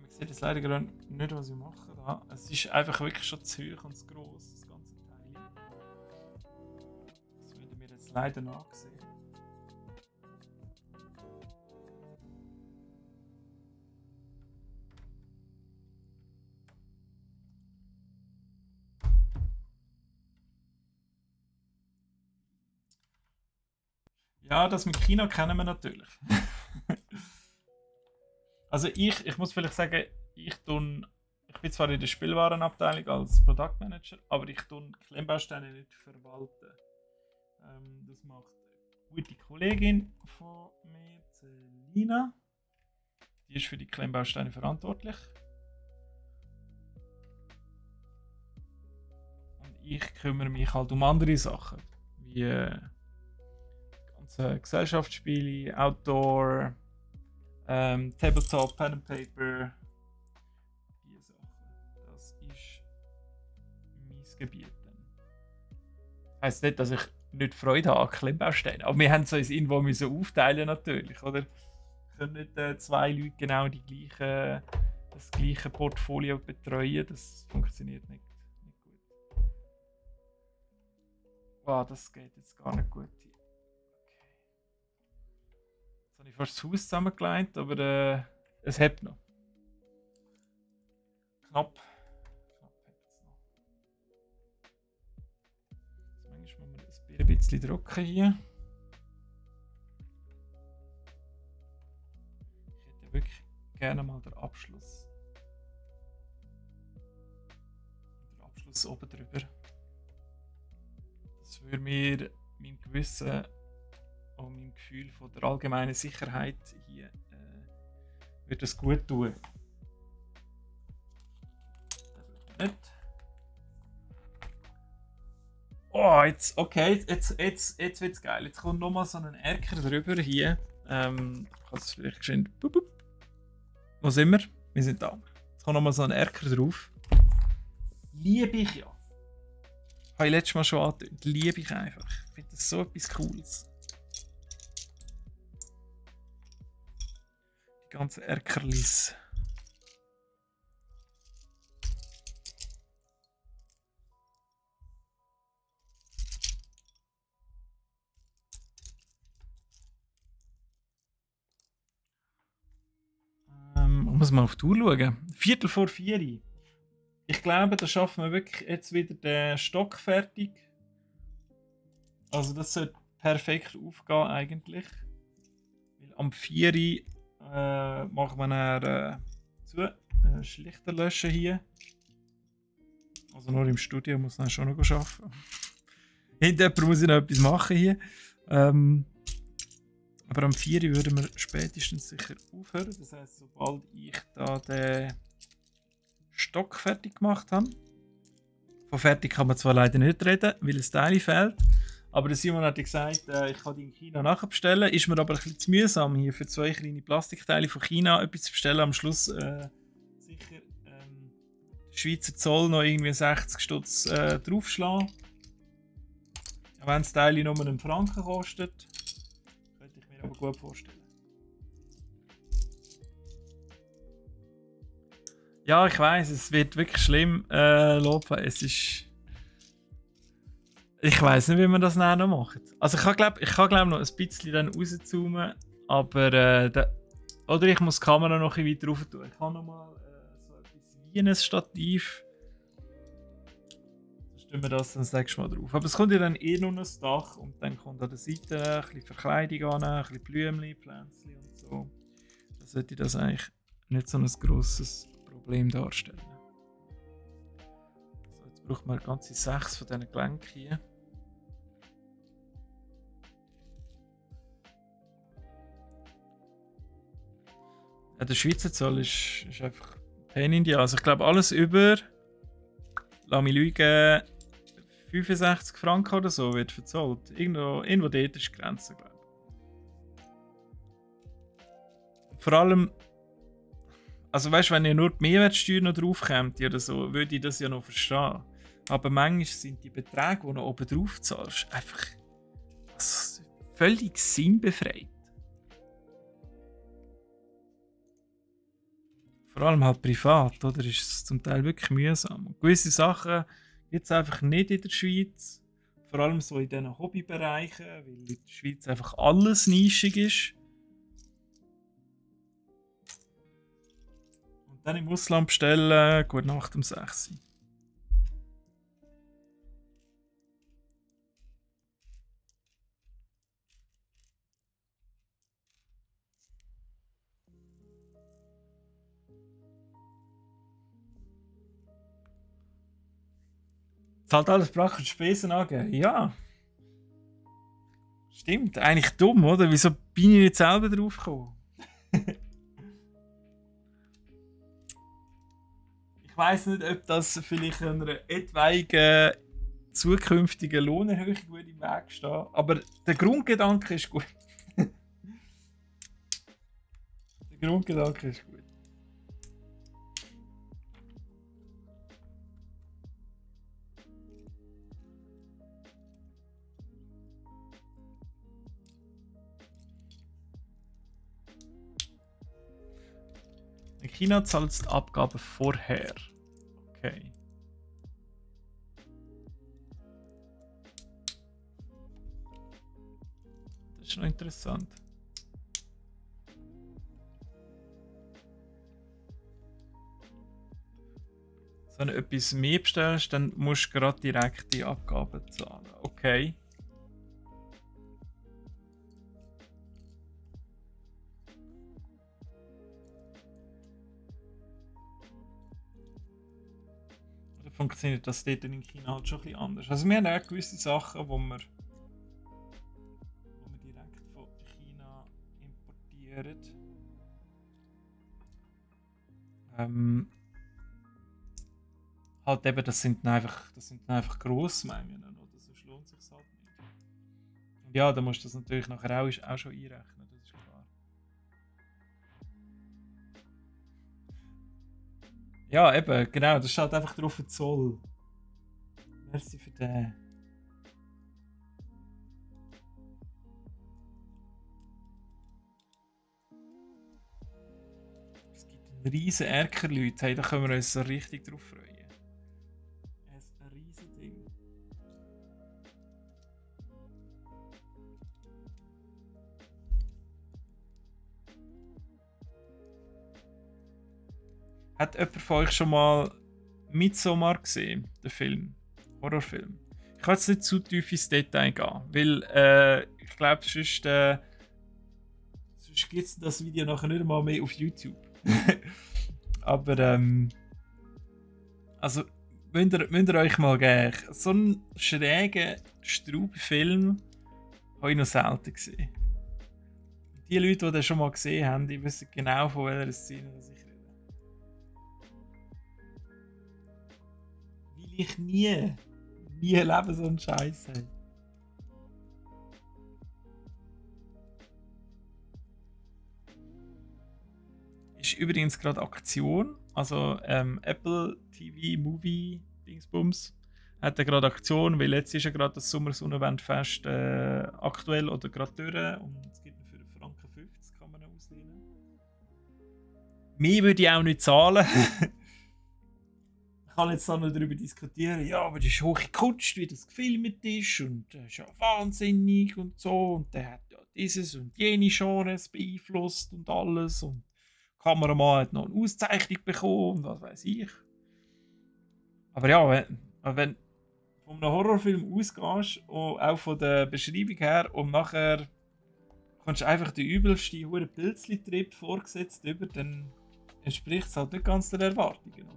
Man sieht jetzt leider gerade nicht, was ich mache. Da. Es ist einfach wirklich schon zu hoch und zu gross, das ganze Teil. Das würden wir jetzt leider nachsehen. Ja, das mit China kennen wir natürlich. Also ich muss vielleicht sagen, ich bin zwar in der Spielwarenabteilung als Produktmanager, aber ich tue Klemmbausteine nicht verwalten. Das macht eine gute Kollegin von mir, Lina. Die ist für die Klemmbausteine verantwortlich. Und ich kümmere mich halt um andere Sachen, wie ganze Gesellschaftsspiele, Outdoor, Tabletop, Pen and Paper. Diese Sachen. Das ist mein Gebiet. Heisst nicht, dass ich nicht Freude habe an Klemmbausteinen. Aber wir haben es uns irgendwo aufteilen natürlich, oder? Wir können nicht zwei Leute genau das gleiche Portfolio betreuen. Das funktioniert nicht gut. Wow, das geht jetzt gar nicht gut hier. Jetzt habe ich fast das Haus zusammengelegt, aber es hebt noch. Knapp hebt es noch. Jetzt manchmal muss man ein bisschen drücken hier. Ich hätte wirklich gerne mal den Abschluss. Den Abschluss oben drüber. Das würde mir meinem Gewissen und meinem Gefühl von der allgemeinen Sicherheit hier wird das gut tun. Nicht. Oh, jetzt wird es geil. Jetzt kommt nochmal so ein Erker drüber hier. Ich kann es vielleicht schön. Wo sind wir? Wir sind da. Jetzt kommt nochmal so ein Erker drauf. Liebe ich ja. Habe ich letztes Mal schon angetönt. Liebe ich einfach. Ich finde das so etwas Cooles. Die ganzen Erkerlis. Muss man auf die Uhr schauen. 3:45. Ich glaube, da schaffen wir wirklich jetzt wieder den Stock fertig. Also das sollte perfekt aufgehen eigentlich. Weil am 4 machen wir dann zu. Schlichter löschen hier. Also nur im Studio muss man schon noch arbeiten. Hinterjemand muss ich noch etwas machen hier. Aber am 4 würden wir spätestens sicher aufhören. Das heisst, sobald ich da den Stock fertig gemacht habe. Von fertig kann man zwar leider nicht reden, weil ein Teil fehlt. Aber der Simon hat gesagt, ich kann die in China nachbestellen. Ist mir aber ein bisschen zu mühsam, hier für 2 kleine Plastikteile von China etwas zu bestellen. Am Schluss sicher der Schweizer Zoll noch irgendwie 60 Stutz draufschlagen. Wenn das Teil nur einen Franken kostet. Könnte ich mir aber gut vorstellen. Ja, ich weiß, es wird wirklich schlimm, Lopa. Es ist. Ich weiß nicht, wie man das nachher noch macht. Also ich kann glaub, noch ein bisschen dann rauszoomen, aber oder ich muss die Kamera noch ein bisschen weiter rauf tun. Ich habe noch mal so etwas wie ein Stativ. Dann stellen wir das dann das nächste Mal drauf. Aber es kommt ja dann eh nur ein Dach und dann kommt an der Seite ein bisschen Verkleidung an, ein bisschen Blümchen, Pflänzchen und so. Dann sollte das eigentlich nicht so ein grosses Problem darstellen. So, jetzt braucht man ganze 6 von diesen Gelenken hier. Ja, der Schweizer Zoll ist einfach Pain in the Ass. Also ich glaube, alles über, lass mich lügen, 65 Franken oder so wird verzollt. Irgendwo dort ist die Grenze, glaube ich. Vor allem, also weißt du, wenn ihr nur die Mehrwertsteuer noch draufkommt oder so, würde ich das ja noch verstehen. Aber manchmal sind die Beträge, die du oben drauf zahlst, einfach völlig sinnbefreit. Vor allem halt privat, oder? Ist es zum Teil wirklich mühsam. Und gewisse Sachen gibt es einfach nicht in der Schweiz. Vor allem so in diesen Hobbybereichen, weil in der Schweiz einfach alles nischig ist. Und dann im Ausland bestellen, gute Nacht um 6 Uhr. Zahlt alles praktisch Spesen angeben? Ja. Stimmt, eigentlich dumm, oder? Wieso bin ich nicht selber drauf gekommen? Ich weiss nicht, ob das vielleicht einer etwaigen zukünftigen Lohnerhöhung würde im Weg stehen. Aber der Grundgedanke ist gut. Der Grundgedanke ist gut. In China zahlst du die Abgabe vorher. Okay. Das ist noch interessant. Wenn du etwas mehr bestellst, dann musst du gerade direkt die Abgabe zahlen. Okay. Funktioniert das dort in China halt schon ein bisschen anders. Also wir haben auch gewisse Sachen, wo wir direkt von China importieren. Halt eben, das sind einfach Grossmengen, oder? Sonst lohnt es sich halt nicht. Und ja, da musst du das natürlich nachher auch schon einrechnen, das ist klar. Ja, eben, genau, das steht einfach drauf ein Zoll. Merci für den. Es gibt einen riesen Erker, Leute. Hey, da können wir uns so richtig drauf freuen. Ein riesen Ding. Hat jemand von euch schon mal Midsommar gesehen, den Film? Horrorfilm. Ich kann jetzt nicht zu tief ins Detail gehen, weil ich glaube, sonst gibt es das Video nachher nicht mal mehr auf YouTube. Aber also müsst ihr euch mal geben. So einen schrägen Straub-Film habe ich noch selten gesehen. Die Leute, die das schon mal gesehen haben, die wissen genau, von welcher Szene ich rede. Weil ich nie im Leben so einen Scheiß habe. Ist übrigens gerade Aktion. Also Apple TV Movie Dingsbums hat gerade Aktion, weil jetzt ist ja gerade das Sommersonnenwendfest aktuell oder gerade durch und es gibt für 1,50 Franken kann man auslehnen. Mehr würde ich auch nicht zahlen. kann jetzt auch noch darüber diskutieren, ja, aber das ist hohe Kunst, wie das gefilmt ist und das ist ja wahnsinnig und so und der hat ja dieses und jene Genres beeinflusst und alles und der Kameramann hat noch eine Auszeichnung bekommen und was weiß ich. Aber ja, wenn du von einem Horrorfilm ausgehst, und auch von der Beschreibung her und nachher kommst du einfach die übelste hure Pilzli-Trip vorgesetzt über, dann entspricht es halt nicht ganz den Erwartungen, oder?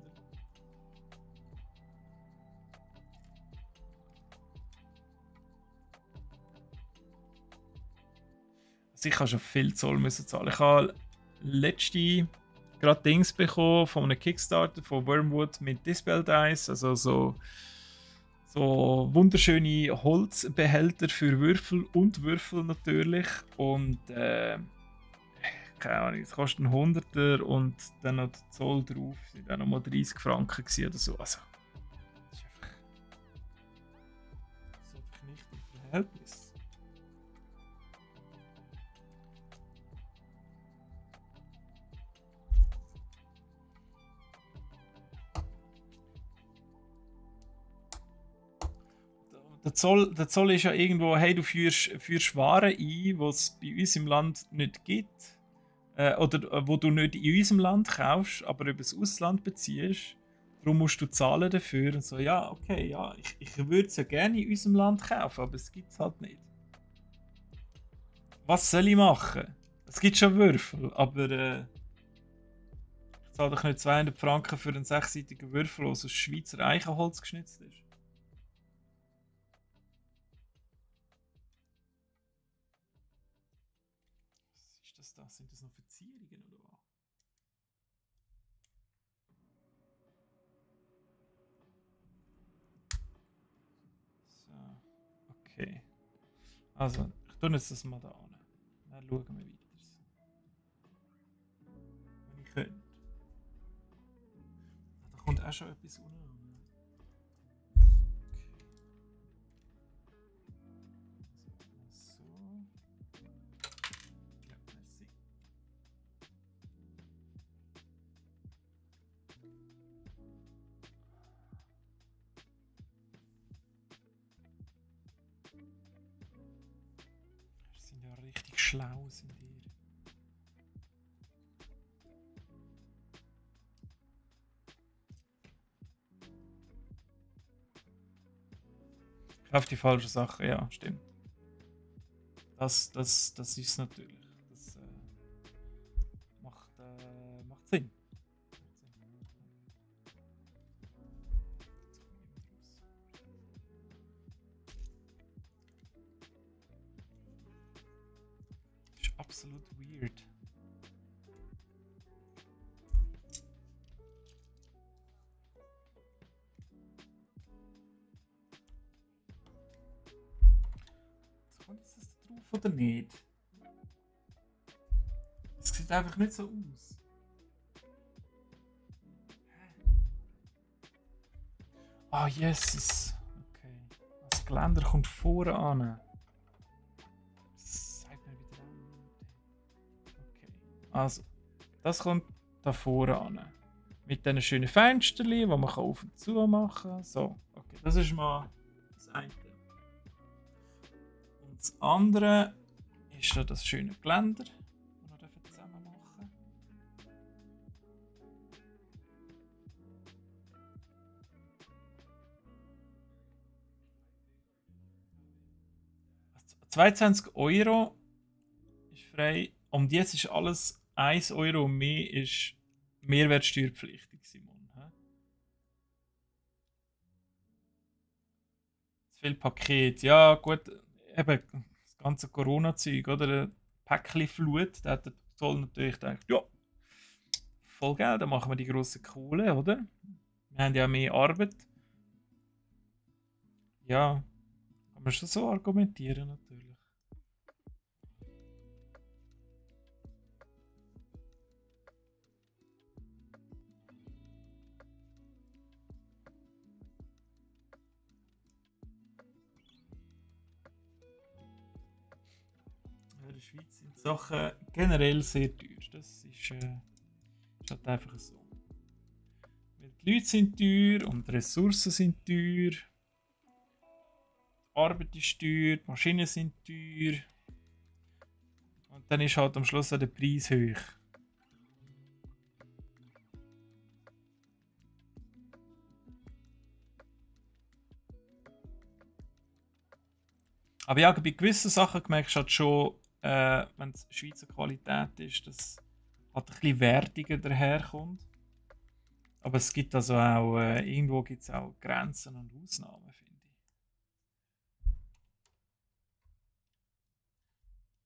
Also ich habe schon viel Zoll müssen zahlen. Ich habe letzte gerade Dings bekommen von einem Kickstarter von Wormwood mit Dispel Dice, also so wunderschöne Holzbehälter für Würfel und Würfel natürlich und keine Ahnung, es kostet ein Hunderter und dann noch der Zoll drauf, sind dann nochmal 30 Franken gewesen oder so. Also, das ist einfach nicht im Verhältnis. Der Zoll ist ja irgendwo, hey, du führst Waren ein, die es bei uns im Land nicht gibt. Oder wo du nicht in unserem Land kaufst, aber über das Ausland beziehst. Darum musst du zahlen dafür. Und so, ja, okay, ja, ich würde es ja gerne in unserem Land kaufen, aber es gibt es halt nicht. Was soll ich machen? Es gibt schon Würfel, aber ich zahle doch nicht 200 Franken für einen 6-seitigen Würfel, der aus Schweizer Eichenholz geschnitzt ist. Was ist das da? Sind das noch Verzierungen oder was? So, okay. Also, ich tue jetzt das mal da an. Dann schauen wir weiter. Wenn ich könnte. Da kommt auch schon etwas unten. So. Ja, merci. Wir sind ja richtig schlau, sind ihr. Ich kaufe die falsche Sache, ja, stimmt. Das ist es natürlich. Das macht Sinn. Das ist absolut weird. Kommt das drauf oder nicht? Es sieht einfach nicht so aus. Ah, Jesus. Okay. Das Geländer kommt vorne an. Das sagt mir wieder an. Okay. Also, das kommt da vorne an. Mit diesen schönen Fensterchen, die man auf und zu machen kann. So, okay. Das ist mal das eine. Und das andere ist da das schöne Geländer, das wir zusammen machen. Also 22 € ist frei. Und jetzt ist alles 1 € und mehr ist mehrwertsteuerpflichtig, Simon. He? Zu viel Paket. Ja, gut. Eben das ganze Corona-Zeug, oder? Der Päckchenflut, da hat der Zoll natürlich gedacht, ja, voll geil, dann machen wir die grosse Kohle, oder? Wir haben ja mehr Arbeit. Ja, kann man schon so argumentieren, natürlich. Ja, in der Schweiz sind die Sachen generell sehr teuer. Das ist halt einfach so. Weil die Die Leute sind teuer und die Ressourcen sind teuer. Die Arbeit ist teuer, die Maschinen sind teuer. Und dann ist halt am Schluss auch der Preis hoch. Aber ja, bei gewissen Sachen merkst du halt schon, wenn es Schweizer Qualität ist, dass halt ein bisschen wertiger daherkommt. Aber es gibt also auch, irgendwo gibt es auch Grenzen und Ausnahmen, finde ich.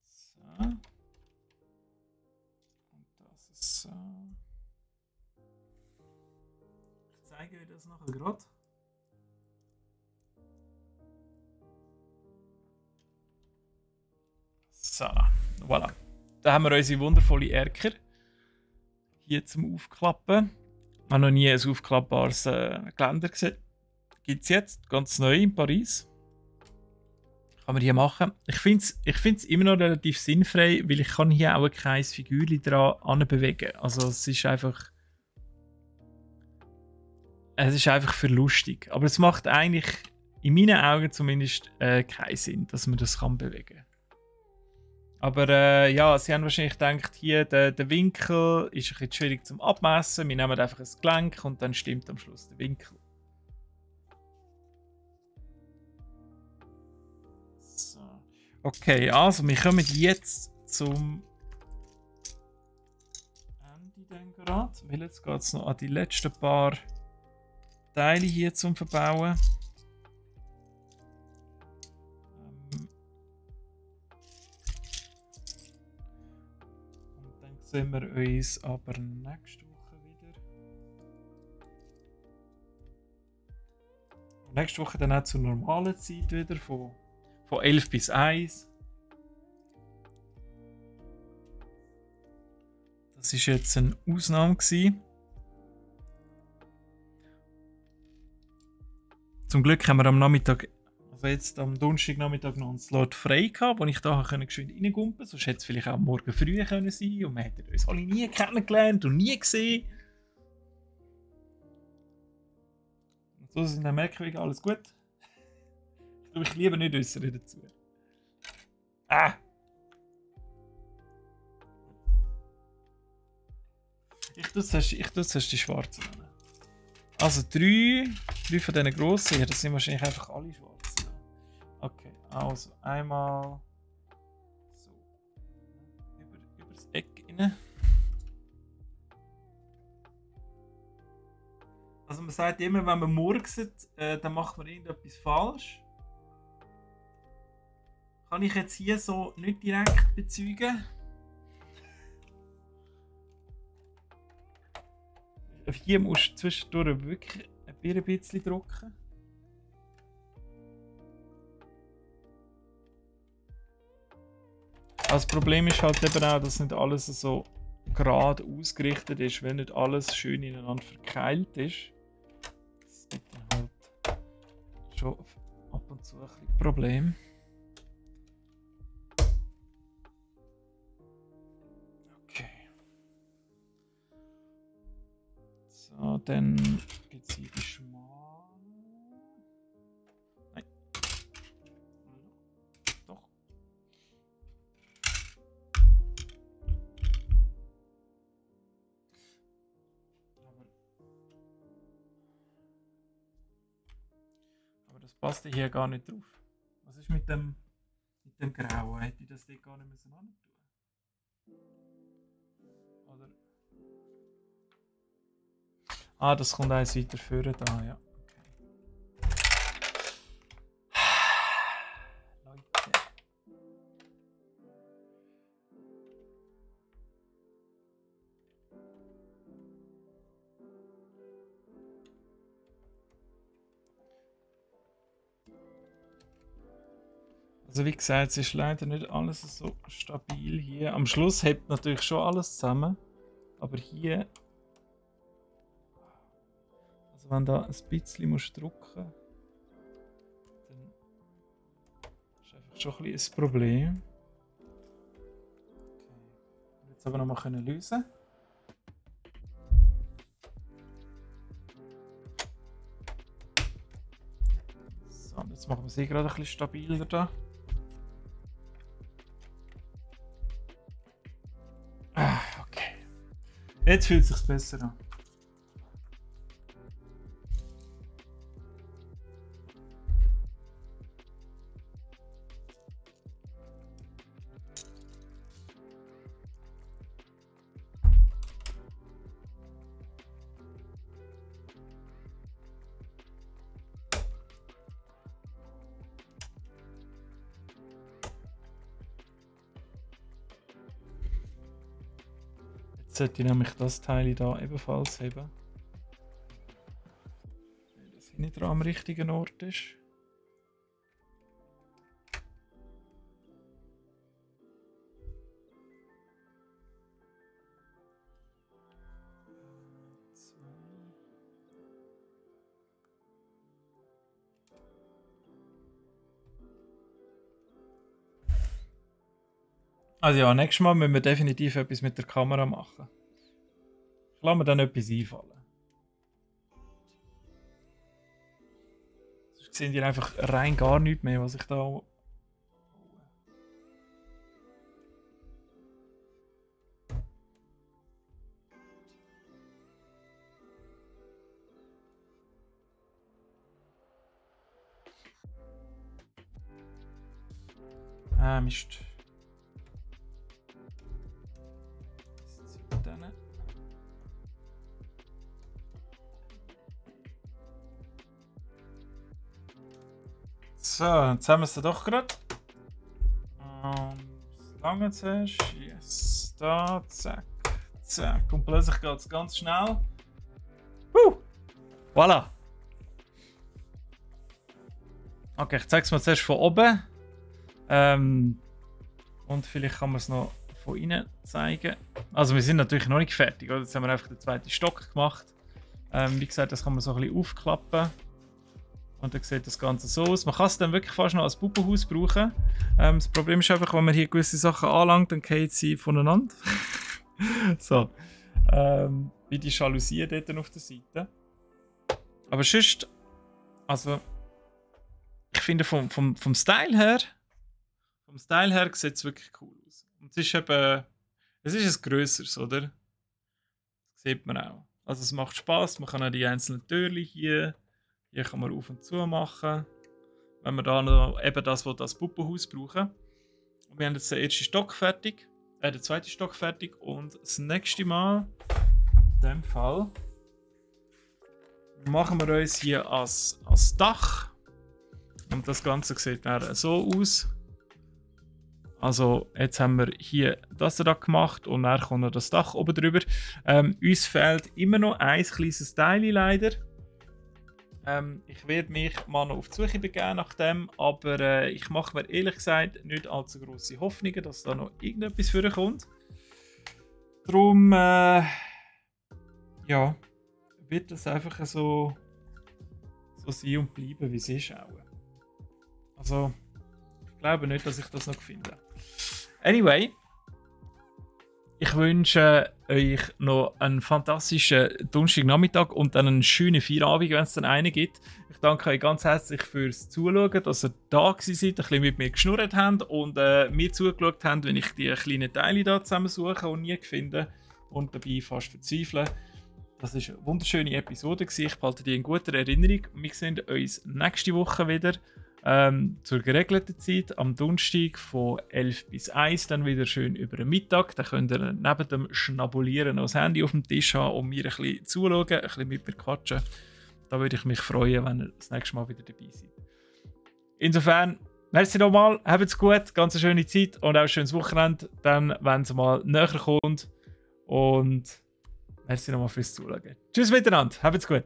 So. Und das ist so. Ich zeige euch das nachher gerade. So, voilà. Da haben wir unsere wundervolle Erker. Hier zum Aufklappen. Ich habe noch nie ein aufklappbares Geländer gesehen. Gibt es jetzt, ganz neu in Paris. Kann man hier machen. Ich finde es immer noch relativ sinnfrei, weil ich kann hier auch kein Figürchen dran anbewegen. Also es ist einfach für lustig. Aber es macht eigentlich, in meinen Augen zumindest, keinen Sinn, dass man das kann bewegen kann. Aber ja, sie haben wahrscheinlich gedacht, hier der Winkel ist ein bisschen schwierig zum Abmessen. Wir nehmen einfach ein Gelenk und dann stimmt am Schluss der Winkel. So. Okay, also wir kommen jetzt zum Ende dann gerade. Weil jetzt geht es noch an die letzten paar Teile hier zum Verbauen. Sehen wir uns aber nächste Woche wieder. Und nächste Woche dann auch zur normalen Zeit wieder, von 11 bis 1. Das war jetzt eine Ausnahme gewesen. Zum Glück haben wir am Nachmittag, also jetzt am Donnerstagnachmittag, noch einen Slot frei gehabt, wo ich da geschwind reingumpen konnte. Sonst hätte es vielleicht auch morgen früh können sein und wir hätten uns alle nie kennengelernt und nie gesehen. Und so sind dann merkwürdig, alles gut. Ich tue mich lieber nicht äußern dazu. Ich tue zuerst die schwarzen nehmen. Also drei von diesen grossen hier, das sind wahrscheinlich einfach alle schwarzen. Okay, also einmal so über das Eck rein. Also man sagt immer, wenn man murkset, dann macht man irgendetwas falsch. Kann ich jetzt hier so nicht direkt bezeugen. Hier musst du zwischendurch wirklich ein bisschen drücken. Das Problem ist halt eben auch, dass nicht alles so gerade ausgerichtet ist, wenn nicht alles schön ineinander verkeilt ist. Das gibt dann halt schon ab und zu ein bisschen Problem. So, dann gibt es hier die schmale. Nein. Doch. Aber das passt hier gar nicht drauf. Was ist mit dem Grauen? Hätte ich das dort gar nicht müssen tun? Oder? Ah, das kommt eins weiter vorne da, ja. Okay. Leute. Also wie gesagt, es ist leider nicht alles so stabil hier. Am Schluss hebt natürlich schon alles zusammen, aber hier, also wenn da ein bisschen musst drücken, dann ist einfach schon ein bisschen ein Problem. Okay. Jetzt aber noch mal lösen. Jetzt machen wir sie gerade ein bisschen stabiler da. Okay. Jetzt fühlt es sich besser an. Jetzt sollte ich nämlich das Teil hier ebenfalls haben. Dass er nicht am richtigen Ort ist. Also ja, nächstes Mal müssen wir definitiv etwas mit der Kamera machen. Ich lasse mir dann etwas einfallen. Sonst sehen die einfach rein gar nichts mehr, was ich da... Mist. So, jetzt haben wir es doch gerade. Lange zuerst. Yes. Da, zack, zack. Und plötzlich geht es ganz schnell. Voilà. Okay, ich zeige es mal zuerst von oben. Und vielleicht kann man es noch von innen zeigen. Also wir sind natürlich noch nicht fertig, oder? Jetzt haben wir einfach den zweiten Stock gemacht. Wie gesagt, das kann man so ein bisschen aufklappen. Und dann sieht das Ganze so aus. Man kann es dann wirklich fast noch als Puppenhaus brauchen. Das Problem ist einfach, wenn man hier gewisse Sachen anlangt, dann fallen sie voneinander. So. Wie die Jalousien dort auf der Seite. Aber sonst, also ich finde vom Style her, sieht es wirklich cool aus. Und es ist eben, es ist ein grösseres, oder? Das sieht man auch. Also es macht Spaß. Man kann auch die einzelnen Türchen hier kann man auf und zu machen, wenn wir da noch eben das Puppenhaus brauchen. Und wir haben jetzt den ersten Stock fertig, den zweiten Stock fertig und das nächste Mal, in dem Fall, machen wir uns hier als Dach. Und das Ganze sieht dann so aus. Also jetzt haben wir hier das da gemacht und dann kommt noch das Dach oben drüber. Uns fehlt immer noch ein kleines Teil leider. Ich werde mich mal noch auf die Suche begeben nach dem, aber ich mache mir ehrlich gesagt nicht allzu grosse Hoffnungen, dass da noch irgendetwas vorkommt. Darum ja, wird das einfach so sein und bleiben, wie es ist auch. Also, ich glaube nicht, dass ich das noch finde. Anyway, ich wünsche euch noch einen fantastischen Donnerstagnachmittag und dann einen schönen Feierabend, wenn es dann einen gibt. Ich danke euch ganz herzlich fürs Zuschauen, dass ihr da seid, ein bisschen mit mir geschnurrt habt und mir zugeschaut habt, wenn ich die kleinen Teile da zusammensuche und nie finde und dabei fast verzweifle. Das war eine wunderschöne Episode. Ich behalte die in guter Erinnerung. Wir sehen uns nächste Woche wieder. Zur geregelten Zeit am Donnerstag von 11 bis 1, dann wieder schön über den Mittag. Dann könnt ihr neben dem Schnabulieren noch das Handy auf dem Tisch haben und mir ein bisschen zuschauen, ein bisschen mit mir quatschen. Da würde ich mich freuen, wenn ihr das nächste Mal wieder dabei seid. Insofern, merci nochmal, habt's gut, ganz eine schöne Zeit und auch ein schönes Wochenende, dann, wenn es mal näher kommt. Und merci nochmal fürs Zuschauen. Tschüss miteinander, habt's gut.